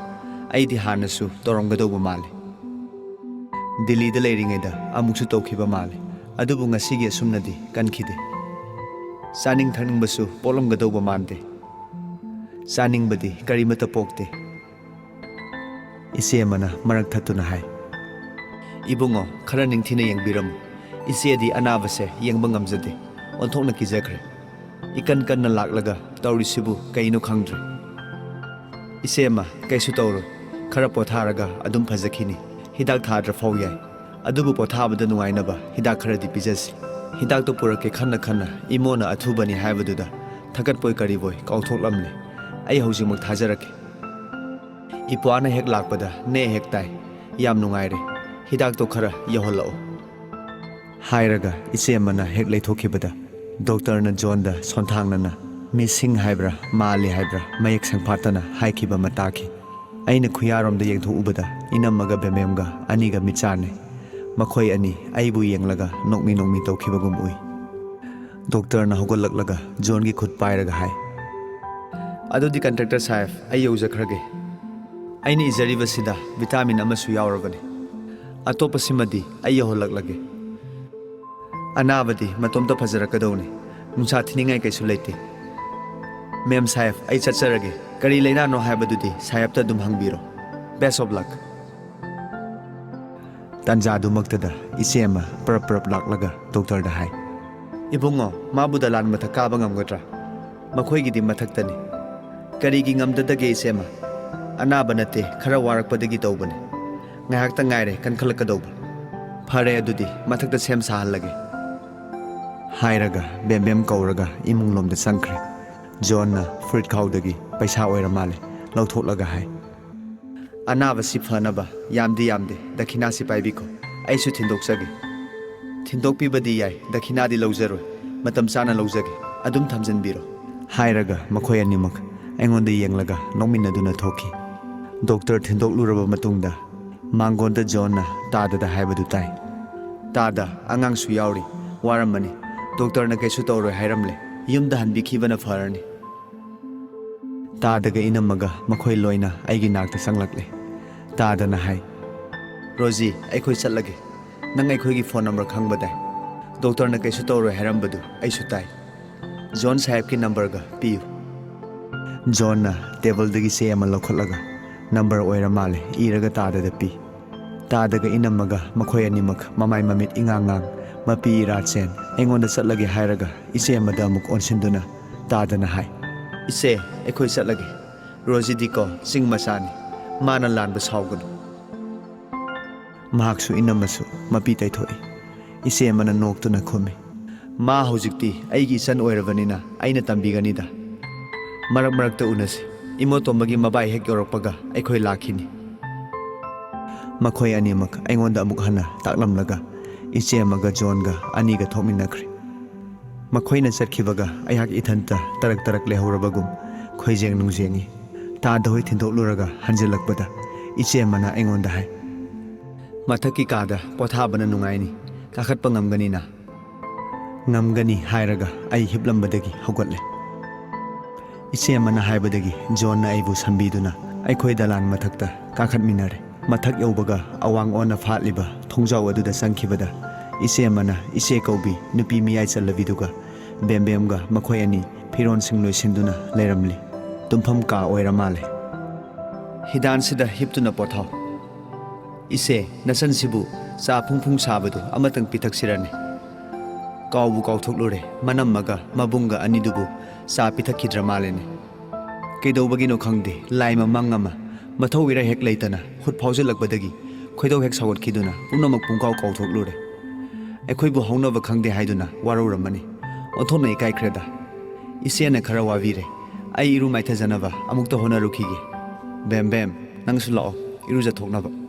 ꯑꯩꯗꯤ ꯍꯥꯟꯅꯁꯨ ꯇꯧꯔꯝꯒꯗꯧꯕ ꯃꯥꯜꯂꯤ꯫ ꯗꯤꯜꯂꯤꯗ ꯂꯩꯔꯤꯉꯩꯗ ꯑꯃꯨꯛꯁꯨ ꯇꯧꯈꯤꯕ ꯃꯥꯜꯂꯤ꯫ ꯑꯗꯨꯕꯨ ꯉꯁꯤꯒꯤ ꯑꯁꯨꯝꯅꯗꯤ ꯀꯟꯈꯤꯗꯦ꯫ ꯆꯥꯅꯤꯡ ꯊꯛꯅꯤꯡꯕꯁꯨ ꯄꯣꯛꯂꯝꯒꯗꯧꯕ ꯃꯥꯟꯗꯦ꯫ ꯆꯥꯅꯤꯡꯕꯗꯤ ꯀꯔꯤꯃꯠꯇ ꯄꯣꯛꯇꯦ꯫" ꯏꯆꯦ ꯑꯃꯅ ꯃꯔꯛ ꯊꯠꯇꯨꯅ ꯍꯥꯏ, "ꯏꯕꯨꯡꯉꯣ, ꯈꯔ ꯅꯤꯡꯊꯤꯅ ꯌꯦꯡꯕꯤꯔꯝꯃꯨ꯫ ꯏꯆꯦꯗꯤ ꯑꯅꯥꯕꯁꯦ ꯌꯦꯡꯕ ꯉꯝꯖꯗꯦ, ꯑꯣꯟꯊꯣꯛꯅ ꯀꯤꯖꯈ꯭ꯔꯦ꯫ ꯏꯀꯟ ꯀꯟꯅ ꯂꯥꯛꯂꯒ ꯇꯧꯔꯤꯁꯤꯕꯨ ꯀꯩꯅꯣ ꯈꯪꯗ꯭ꯔꯦ꯫ "ꯏꯆꯦꯃ, ꯀꯩꯁꯨ ꯇꯧꯔꯣꯏ, ꯈꯔ ꯄꯣꯊꯥꯔꯒ ꯑꯗꯨꯝ ꯐꯖꯈꯤꯅꯤ꯫ ꯍꯤꯗꯥꯛ ꯊꯥꯗ꯭ꯔ ꯐꯥꯎ ꯌꯥꯏ, ꯑꯗꯨꯕꯨ ꯄꯣꯊꯥꯕꯗ ꯅꯨꯡꯉꯥꯏꯅꯕ ꯍꯤꯗꯥꯛ ꯈꯔꯗꯤ ꯄꯤꯖꯁꯤ꯫ ꯍꯤꯗꯥꯛꯇꯣ ꯄꯨꯔꯛꯀꯦ ꯈꯟꯅ ꯈꯟꯅ ꯏꯃꯣꯅ ꯑꯊꯨꯕꯅꯤ ꯍꯥꯏꯕꯗꯨꯗ ꯊꯀꯠꯄꯣꯏ ꯀꯔꯤꯕꯣꯏ ꯀꯥꯎꯊꯣꯛꯂꯝꯂꯦ꯫ ꯑꯩ ꯍꯧꯖꯤꯛꯃꯛ ꯊꯥꯖꯔꯛꯀꯦ꯫ ꯏꯄ꯭ꯋꯥꯅ ꯍꯦꯛ ꯂꯥꯛꯄꯗ ꯅꯦ ꯍꯦꯛ ꯇꯥꯏ꯫ ꯌꯥꯝ ꯅꯨꯡꯉꯥꯏꯔꯦ, ꯍꯤꯗꯥꯛꯇꯣ ꯈꯔ ꯌꯧꯍꯜꯂꯛꯑꯣ" ꯍꯥꯏꯔꯒ ꯏꯆꯦ ꯑꯃꯅ ꯍꯦꯛ ꯂꯩꯊꯣꯛꯈꯤꯕꯗ, ꯗꯣꯛꯇꯔꯅ ꯖꯣꯟꯗ ꯁꯣꯟꯊꯥꯡꯅꯅ "ꯃꯤꯁꯤꯡ" ꯍꯥꯏꯕ꯭ꯔꯥ "ꯃꯥꯜꯂꯤ" ꯍꯥꯏꯕ꯭ꯔꯥ ꯃꯌꯦꯛ ꯁꯪꯐꯥꯠꯇꯅ ꯍꯥꯏꯈꯤꯕ ꯑꯃ ꯇꯥꯈꯤ꯫ ꯑꯩꯅ ꯈꯨꯌꯥꯔꯣꯝꯗ ꯌꯦꯡꯊꯣꯛꯎꯕꯗ ꯏꯅꯝꯃꯒ ꯕꯦꯃꯦꯝꯒ ꯑꯅꯤꯒ ꯃꯤꯠ ꯆꯥꯟꯅꯩ꯫ ꯃꯈꯣꯏ ꯑꯅꯤ ꯑꯩꯕꯨ ꯌꯦꯡꯂꯒ ꯅꯣꯛꯃꯤ ꯅꯣꯛꯃꯤ ꯇꯧꯈꯤꯕꯒꯨꯝ ꯎꯏ꯫ ꯗꯣꯛꯇꯔꯅ ꯍꯧꯒꯠꯂꯛꯂꯒ ꯖꯣꯟꯒꯤ ꯈꯨꯠ ꯄꯥꯏꯔꯒ ꯍꯥꯏ, "ꯑꯗꯨꯗꯤ ꯀꯟꯇ꯭ꯔꯦꯛꯇꯔ ꯁꯥꯍꯦꯕ, ꯑꯩ ꯌꯧꯖꯈ꯭ꯔꯒꯦ꯫ ꯑꯩꯅ ꯏꯖꯔꯤꯕꯁꯤꯗ ꯚꯤꯇꯥꯃꯤꯟ ꯑꯃꯁꯨ ꯌꯥꯎꯔꯕꯅꯤ꯫ ꯑꯇꯣꯞꯄꯁꯤꯃꯗꯤ ꯑꯩ ꯌꯧꯍꯜꯂꯛꯂꯒꯦ꯫ ꯑꯅꯥꯕꯗꯤ ꯃꯇꯣꯝꯇ ꯐꯖꯔꯛꯀꯗꯧꯅꯤ꯫ ꯅꯨꯡꯁꯥ ꯊꯤꯅꯤꯡꯉꯥꯏ ꯀꯩꯁꯨ ꯂꯩꯇꯦ꯫ ꯃꯦꯝ ꯁꯥꯍꯦꯕ, ꯑꯩ ꯆꯠꯆꯔꯒꯦ꯫ ꯀꯔꯤ ꯂꯩꯅꯥꯅꯣ ꯍꯥꯏꯕꯗꯨꯗꯤ ꯁꯥꯍꯦꯕꯇ ꯑꯗꯨꯝ ꯍꯪꯕꯤꯔꯣ꯫ Best of luck." ꯇꯥꯟꯖꯥꯗꯨꯃꯛꯇꯗ ꯏꯆꯦ ꯑꯃ ꯄ꯭ꯔꯞ ꯄ꯭ꯔꯞ ꯂꯥꯛꯂꯒ ꯗꯣꯛꯇꯔꯗ ꯍꯥꯏ, "ꯏꯕꯨꯡꯉꯣ, ꯃꯥꯕꯨ ꯗꯂꯥꯟ ꯃꯊꯛ ꯀꯥꯕ ꯉꯝꯒꯗ꯭ꯔꯥ? ꯃꯈꯣꯏꯒꯤꯗꯤ ꯃꯊꯛꯇꯅꯤ꯫" "ꯀꯔꯤꯒꯤ ꯉꯝꯗꯗꯒꯦ, ꯏꯆꯦꯃ?" "ꯑꯅꯥꯕ ꯅꯠꯇꯦ, ꯈꯔ ꯋꯥꯔꯛꯄꯗꯒꯤ ꯇꯧꯕꯅꯤ꯫ ꯉꯥꯏꯍꯥꯛꯇ ꯉꯥꯏꯔꯦ, ꯀꯟꯈꯠꯂꯛꯀꯗꯧꯕ꯫" "ꯐꯔꯦ, ꯑꯗꯨꯗꯤ ꯃꯊꯛꯇ ꯁꯦꯝ ꯁꯥꯍꯜꯂꯒꯦ" ꯍꯥꯏꯔꯒ ꯕꯦꯝ ꯕꯦꯝ ꯀꯧꯔꯒ ꯏꯃꯨꯡꯂꯣꯝꯗ ꯆꯪꯈ꯭ꯔꯦ꯫ ꯖꯣꯟꯅ ꯐꯨꯔꯤꯠ ꯈꯥꯎꯗꯒꯤ ꯄꯩꯁꯥ ꯑꯣꯏꯔ ꯃꯥꯜꯂꯦ ꯂꯧꯊꯣꯛꯂꯒ ꯍꯥꯏ, "ꯑꯅꯥꯕꯁꯤ ꯐꯅꯕ ꯌꯥꯝꯗꯤ ꯌꯥꯝꯗꯦ, ꯗꯈꯤꯅꯥꯁꯤ ꯄꯥꯏꯕꯤꯈꯣ꯫ ꯑꯩꯁꯨ ꯊꯤꯟꯗꯣꯛꯆꯒꯦ꯫" "ꯊꯤꯟꯗꯣꯛꯄꯤꯕꯗꯤ ꯌꯥꯏ, ꯗꯈꯤꯅꯥꯗꯤ ꯂꯧꯖꯔꯣꯏ꯫ ꯃꯇꯝ ꯆꯥꯅ ꯂꯧꯖꯒꯦ꯫ ꯑꯗꯨꯝ ꯊꯝꯖꯤꯟꯕꯤꯔꯣ" ꯍꯥꯏꯔꯒ ꯃꯈꯣꯏ ꯑꯅꯤꯃꯛ ꯑꯩꯉꯣꯟꯗ ꯌꯦꯡꯂꯒ ꯅꯣꯛꯃꯤꯟꯅꯗꯨꯅ ꯊꯣꯛꯈꯤ꯫ ꯗꯣꯛꯇꯔ ꯊꯤꯟꯗꯣꯛꯂꯨꯔꯕ ꯃꯇꯨꯡꯗ ꯃꯥꯡꯒꯣꯟꯗ ꯖꯣꯟꯅ ꯇꯥꯗꯗ ꯍꯥꯏꯕꯗꯨ ꯇꯥꯏ꯫ "ꯇꯥꯗ, ꯑꯉꯥꯡꯁꯨ ꯌꯥꯎꯔꯤ, ꯋꯥꯔꯝꯃꯅꯤ꯫ ꯗꯣꯛꯇꯔꯅ ꯀꯩꯁꯨ ꯇꯧꯔꯣꯏ ꯍꯥꯏꯔꯝꯂꯦ꯫ ꯌꯨꯝꯗ ꯍꯟꯕꯤꯈꯤꯕꯅ ꯐꯔꯅꯤ꯫" ꯇꯥꯗꯒ ꯏꯅꯝꯃꯒ ꯃꯈꯣꯏ ꯂꯣꯏꯅ ꯑꯩꯒꯤ ꯅꯥꯛꯇ ꯆꯪꯂꯛꯂꯦ꯫ ꯇꯥꯗꯅ ꯍꯥꯏ, "ꯔꯣꯖꯤ, ꯑꯩꯈꯣꯏ ꯆꯠꯂꯒꯦ꯫ ꯅꯪ ꯑꯩꯈꯣꯏꯒꯤ ꯐꯣꯟ ꯅꯝꯕꯔ ꯈꯪꯕꯗꯥꯏ? ꯗꯣꯛꯇꯔꯅ ꯀꯩꯁꯨ ꯇꯧꯔꯣꯏ ꯍꯥꯏꯔꯝꯕꯗꯨ ꯑꯩꯁꯨ ꯇꯥꯏ꯫ ꯖꯣꯟ ꯁꯥꯍꯦꯕꯀꯤ ꯅꯝꯕꯔꯒ ꯄꯤꯌꯨ꯫" ꯖꯣꯟꯅ ꯇꯦꯕꯜꯗꯒꯤ ꯆꯦ ꯑꯃ ꯂꯧꯈꯠꯂꯒ ꯅꯝꯕꯔ ꯑꯣꯏꯔ ꯃꯥꯜꯂꯦ ꯏꯔꯒ ꯇꯥꯗꯗ ꯄꯤ꯫ ꯇꯥꯗꯒ ꯏꯅꯝꯃꯒ ꯃꯈꯣꯏ ꯑꯅꯤꯃꯛ ꯃꯃꯥꯏ ꯃꯃꯤꯠ ꯏꯉꯥꯡ ꯉꯥꯡ ꯃꯄꯤ ꯏꯔꯥꯆꯦꯟ ꯑꯩꯉꯣꯟꯗ ꯆꯠꯂꯒꯦ ꯍꯥꯏꯔꯒ ꯏꯆꯦ ꯑꯃꯗ ꯑꯃꯨꯛ ꯑꯣꯟꯁꯤꯟꯗꯨꯅ ꯇꯥꯗꯅ ꯍꯥꯏ, "ꯏꯆꯦ, ꯑꯩꯈꯣꯏ ꯆꯠꯂꯒꯦ꯫ ꯔꯣꯖꯤꯗꯤꯀꯣ ꯆꯤꯡ ꯃꯆꯥꯅꯤ, ꯃꯥꯅ ꯂꯥꯟꯕ ꯁꯥꯎꯒꯅꯨ"꯫ ꯃꯍꯥꯛꯁꯨ ꯏꯅꯝꯃꯁꯨ ꯃꯄꯤ ꯇꯩꯊꯣꯛꯏ꯫ ꯏꯆꯦ ꯑꯃꯅ ꯅꯣꯛꯇꯨꯅ ꯈꯨꯝꯃꯤ, "ꯃꯥ ꯍꯧꯖꯤꯛꯇꯤ ꯑꯩꯒꯤ ꯏꯆꯟ ꯑꯣꯏꯔꯕꯅꯤꯅ ꯑꯩꯅ ꯇꯝꯕꯤꯒꯅꯤꯗ꯫ ꯃꯔꯛ ꯃꯔꯛꯇ ꯎꯅꯁꯤ꯫ ꯏꯃꯣꯇꯣꯝꯕꯒꯤ ꯃꯕꯥꯏ ꯍꯦꯛ ꯌꯧꯔꯛꯄꯒ ꯑꯩꯈꯣꯏ ꯂꯥꯛꯈꯤꯅꯤ"꯫ ꯃꯈꯣꯏ ꯑꯅꯤꯃꯛ ꯑꯩꯉꯣꯟꯗ ꯑꯃꯨꯛ ꯍꯟꯅ ꯇꯥꯛꯂꯝꯂꯒ ꯏꯆꯦ ꯑꯃꯒ ꯖꯣꯟꯒ ꯑꯅꯤꯒ ꯊꯣꯛꯃꯤꯟꯅꯈ꯭ꯔꯦ꯫ ꯃꯈꯣꯏꯅ ꯆꯠꯈꯤꯕꯒ ꯑꯩꯍꯥꯛ ꯏꯊꯟꯇ ꯇꯔꯛ ꯇꯔꯛ ꯂꯩꯍꯧꯔꯕꯒꯨꯝ ꯈꯣꯏꯖꯦꯡ ꯅꯨꯡꯖꯦꯡꯉꯤ꯫ ꯇꯥꯗ ꯍꯣꯏ ꯊꯤꯟꯗꯣꯛꯂꯨꯔꯒ ꯍꯟꯖꯤꯜꯂꯛꯄꯗ ꯏꯆꯦ ꯑꯃꯅ ꯑꯩꯉꯣꯟꯗ ꯍꯥꯏ, "ꯃꯊꯛꯀꯤ ꯀꯥꯗ ꯄꯣꯊꯥꯕꯅ ꯅꯨꯡꯉꯥꯏꯅꯤ, ꯀꯥꯈꯠꯄ ꯉꯝꯒꯅꯤꯅ?" "ꯉꯝꯒꯅꯤ" ꯍꯥꯏꯔꯒ ꯑꯩ ꯍꯤꯞꯂꯝꯕꯗꯒꯤ ꯍꯧꯒꯠꯂꯦ꯫ ꯏꯆꯦ ꯑꯃꯅ ꯍꯥꯏꯕꯗꯒꯤ ꯖꯣꯟꯅ ꯑꯩꯕꯨ ꯁꯝꯕꯤꯗꯨꯅ ꯑꯩꯈꯣꯏ ꯗꯂꯥꯟ ꯃꯊꯛꯇ ꯀꯥꯈꯠꯃꯤꯟꯅꯔꯦ꯫ ꯃꯊꯛ ꯌꯧꯕꯒ ꯑꯋꯥꯡ ꯑꯣꯟꯅ ꯐꯥꯠꯂꯤꯕ ꯊꯣꯡꯖꯥꯎ ꯑꯗꯨꯗ ꯆꯪꯈꯤꯕꯗ ꯏꯆꯦ ꯑꯃꯅ ꯏꯆꯦ ꯀꯧꯕꯤ ꯅꯨꯄꯤ ꯃꯤꯌꯥꯏ ꯆꯜꯂꯕꯤꯗꯨꯒ ꯕꯦꯝꯕꯦꯝꯒ ꯃꯈꯣꯏ ꯑꯅꯤ ꯐꯤꯔꯣꯟꯁꯤꯡ ꯂꯣꯏꯁꯤꯟꯗꯨꯅ ꯂꯩꯔꯝꯂꯤ꯫ ꯇꯨꯝꯐꯝ ꯀꯥ ꯑꯣꯏꯔ ꯃꯥꯜꯂꯦ꯫ "ꯍꯤꯗꯥꯟꯁꯤꯗ ꯍꯤꯞꯇꯨꯅ ꯄꯣꯊꯥꯎ꯫ ꯏꯆꯦ, ꯅꯆꯟꯁꯤꯕꯨ ꯆꯥ ꯐꯨꯡ ꯐꯨꯡ ꯁꯥꯕꯗꯨ ꯑꯃꯇꯪ ꯄꯤꯊꯛꯁꯤꯔꯅꯦ? ꯀꯥꯎꯕꯨ ꯀꯥꯎꯊꯣꯛꯂꯨꯔꯦ, ꯃꯅꯝꯃꯒ ꯃꯕꯨꯡꯒ ꯑꯅꯤꯗꯨꯕꯨ ꯆꯥ ꯄꯤꯊꯛꯈꯤꯗ꯭ꯔ ꯃꯥꯜꯂꯦꯅꯦ꯫ ꯀꯩꯗꯧꯕꯒꯤꯅꯣ ꯈꯪꯗꯦ, ꯂꯥꯏ ꯃꯃꯪ ꯑꯃ ꯃꯊꯧ ꯏꯔꯩ ꯍꯦꯛ ꯂꯩꯇꯅ ꯍꯨꯠ ꯐꯥꯎꯖꯤꯜꯂꯛꯄꯗꯒꯤ ꯈꯣꯏꯗꯧ ꯍꯦꯛ ꯁꯥꯎꯒꯠꯈꯤꯗꯨꯅ ꯄꯨꯝꯅꯃꯛ ꯄꯨꯡꯀꯥꯎ ꯀꯥꯎꯊꯣꯛꯂꯨꯔꯦ꯫ ꯑꯩꯈꯣꯏꯕꯨ ꯍꯧꯅꯕ ꯈꯪꯗꯦ ꯍꯥꯏꯗꯨꯅ ꯋꯥꯔꯧꯔꯝꯃꯅꯤ꯫ ꯑꯣꯟꯊꯣꯛꯅ ꯏꯀꯥꯏꯈ꯭ꯔꯦꯗ꯫ ꯏꯆꯦꯅ ꯈꯔ ꯋꯥꯕꯤꯔꯦ꯫ ꯑꯩ ꯏꯔꯨ ꯃꯥꯏꯊꯖꯅꯕ ꯑꯃꯨꯛꯇ ꯍꯣꯠꯅꯔꯨꯈꯤꯒꯦ꯫ ꯕꯦꯝ ꯕꯦꯝ, ꯅꯪꯁꯨ ꯂꯥꯛꯑꯣ, ꯏꯔꯨꯖꯊꯣꯛꯅꯕ"꯫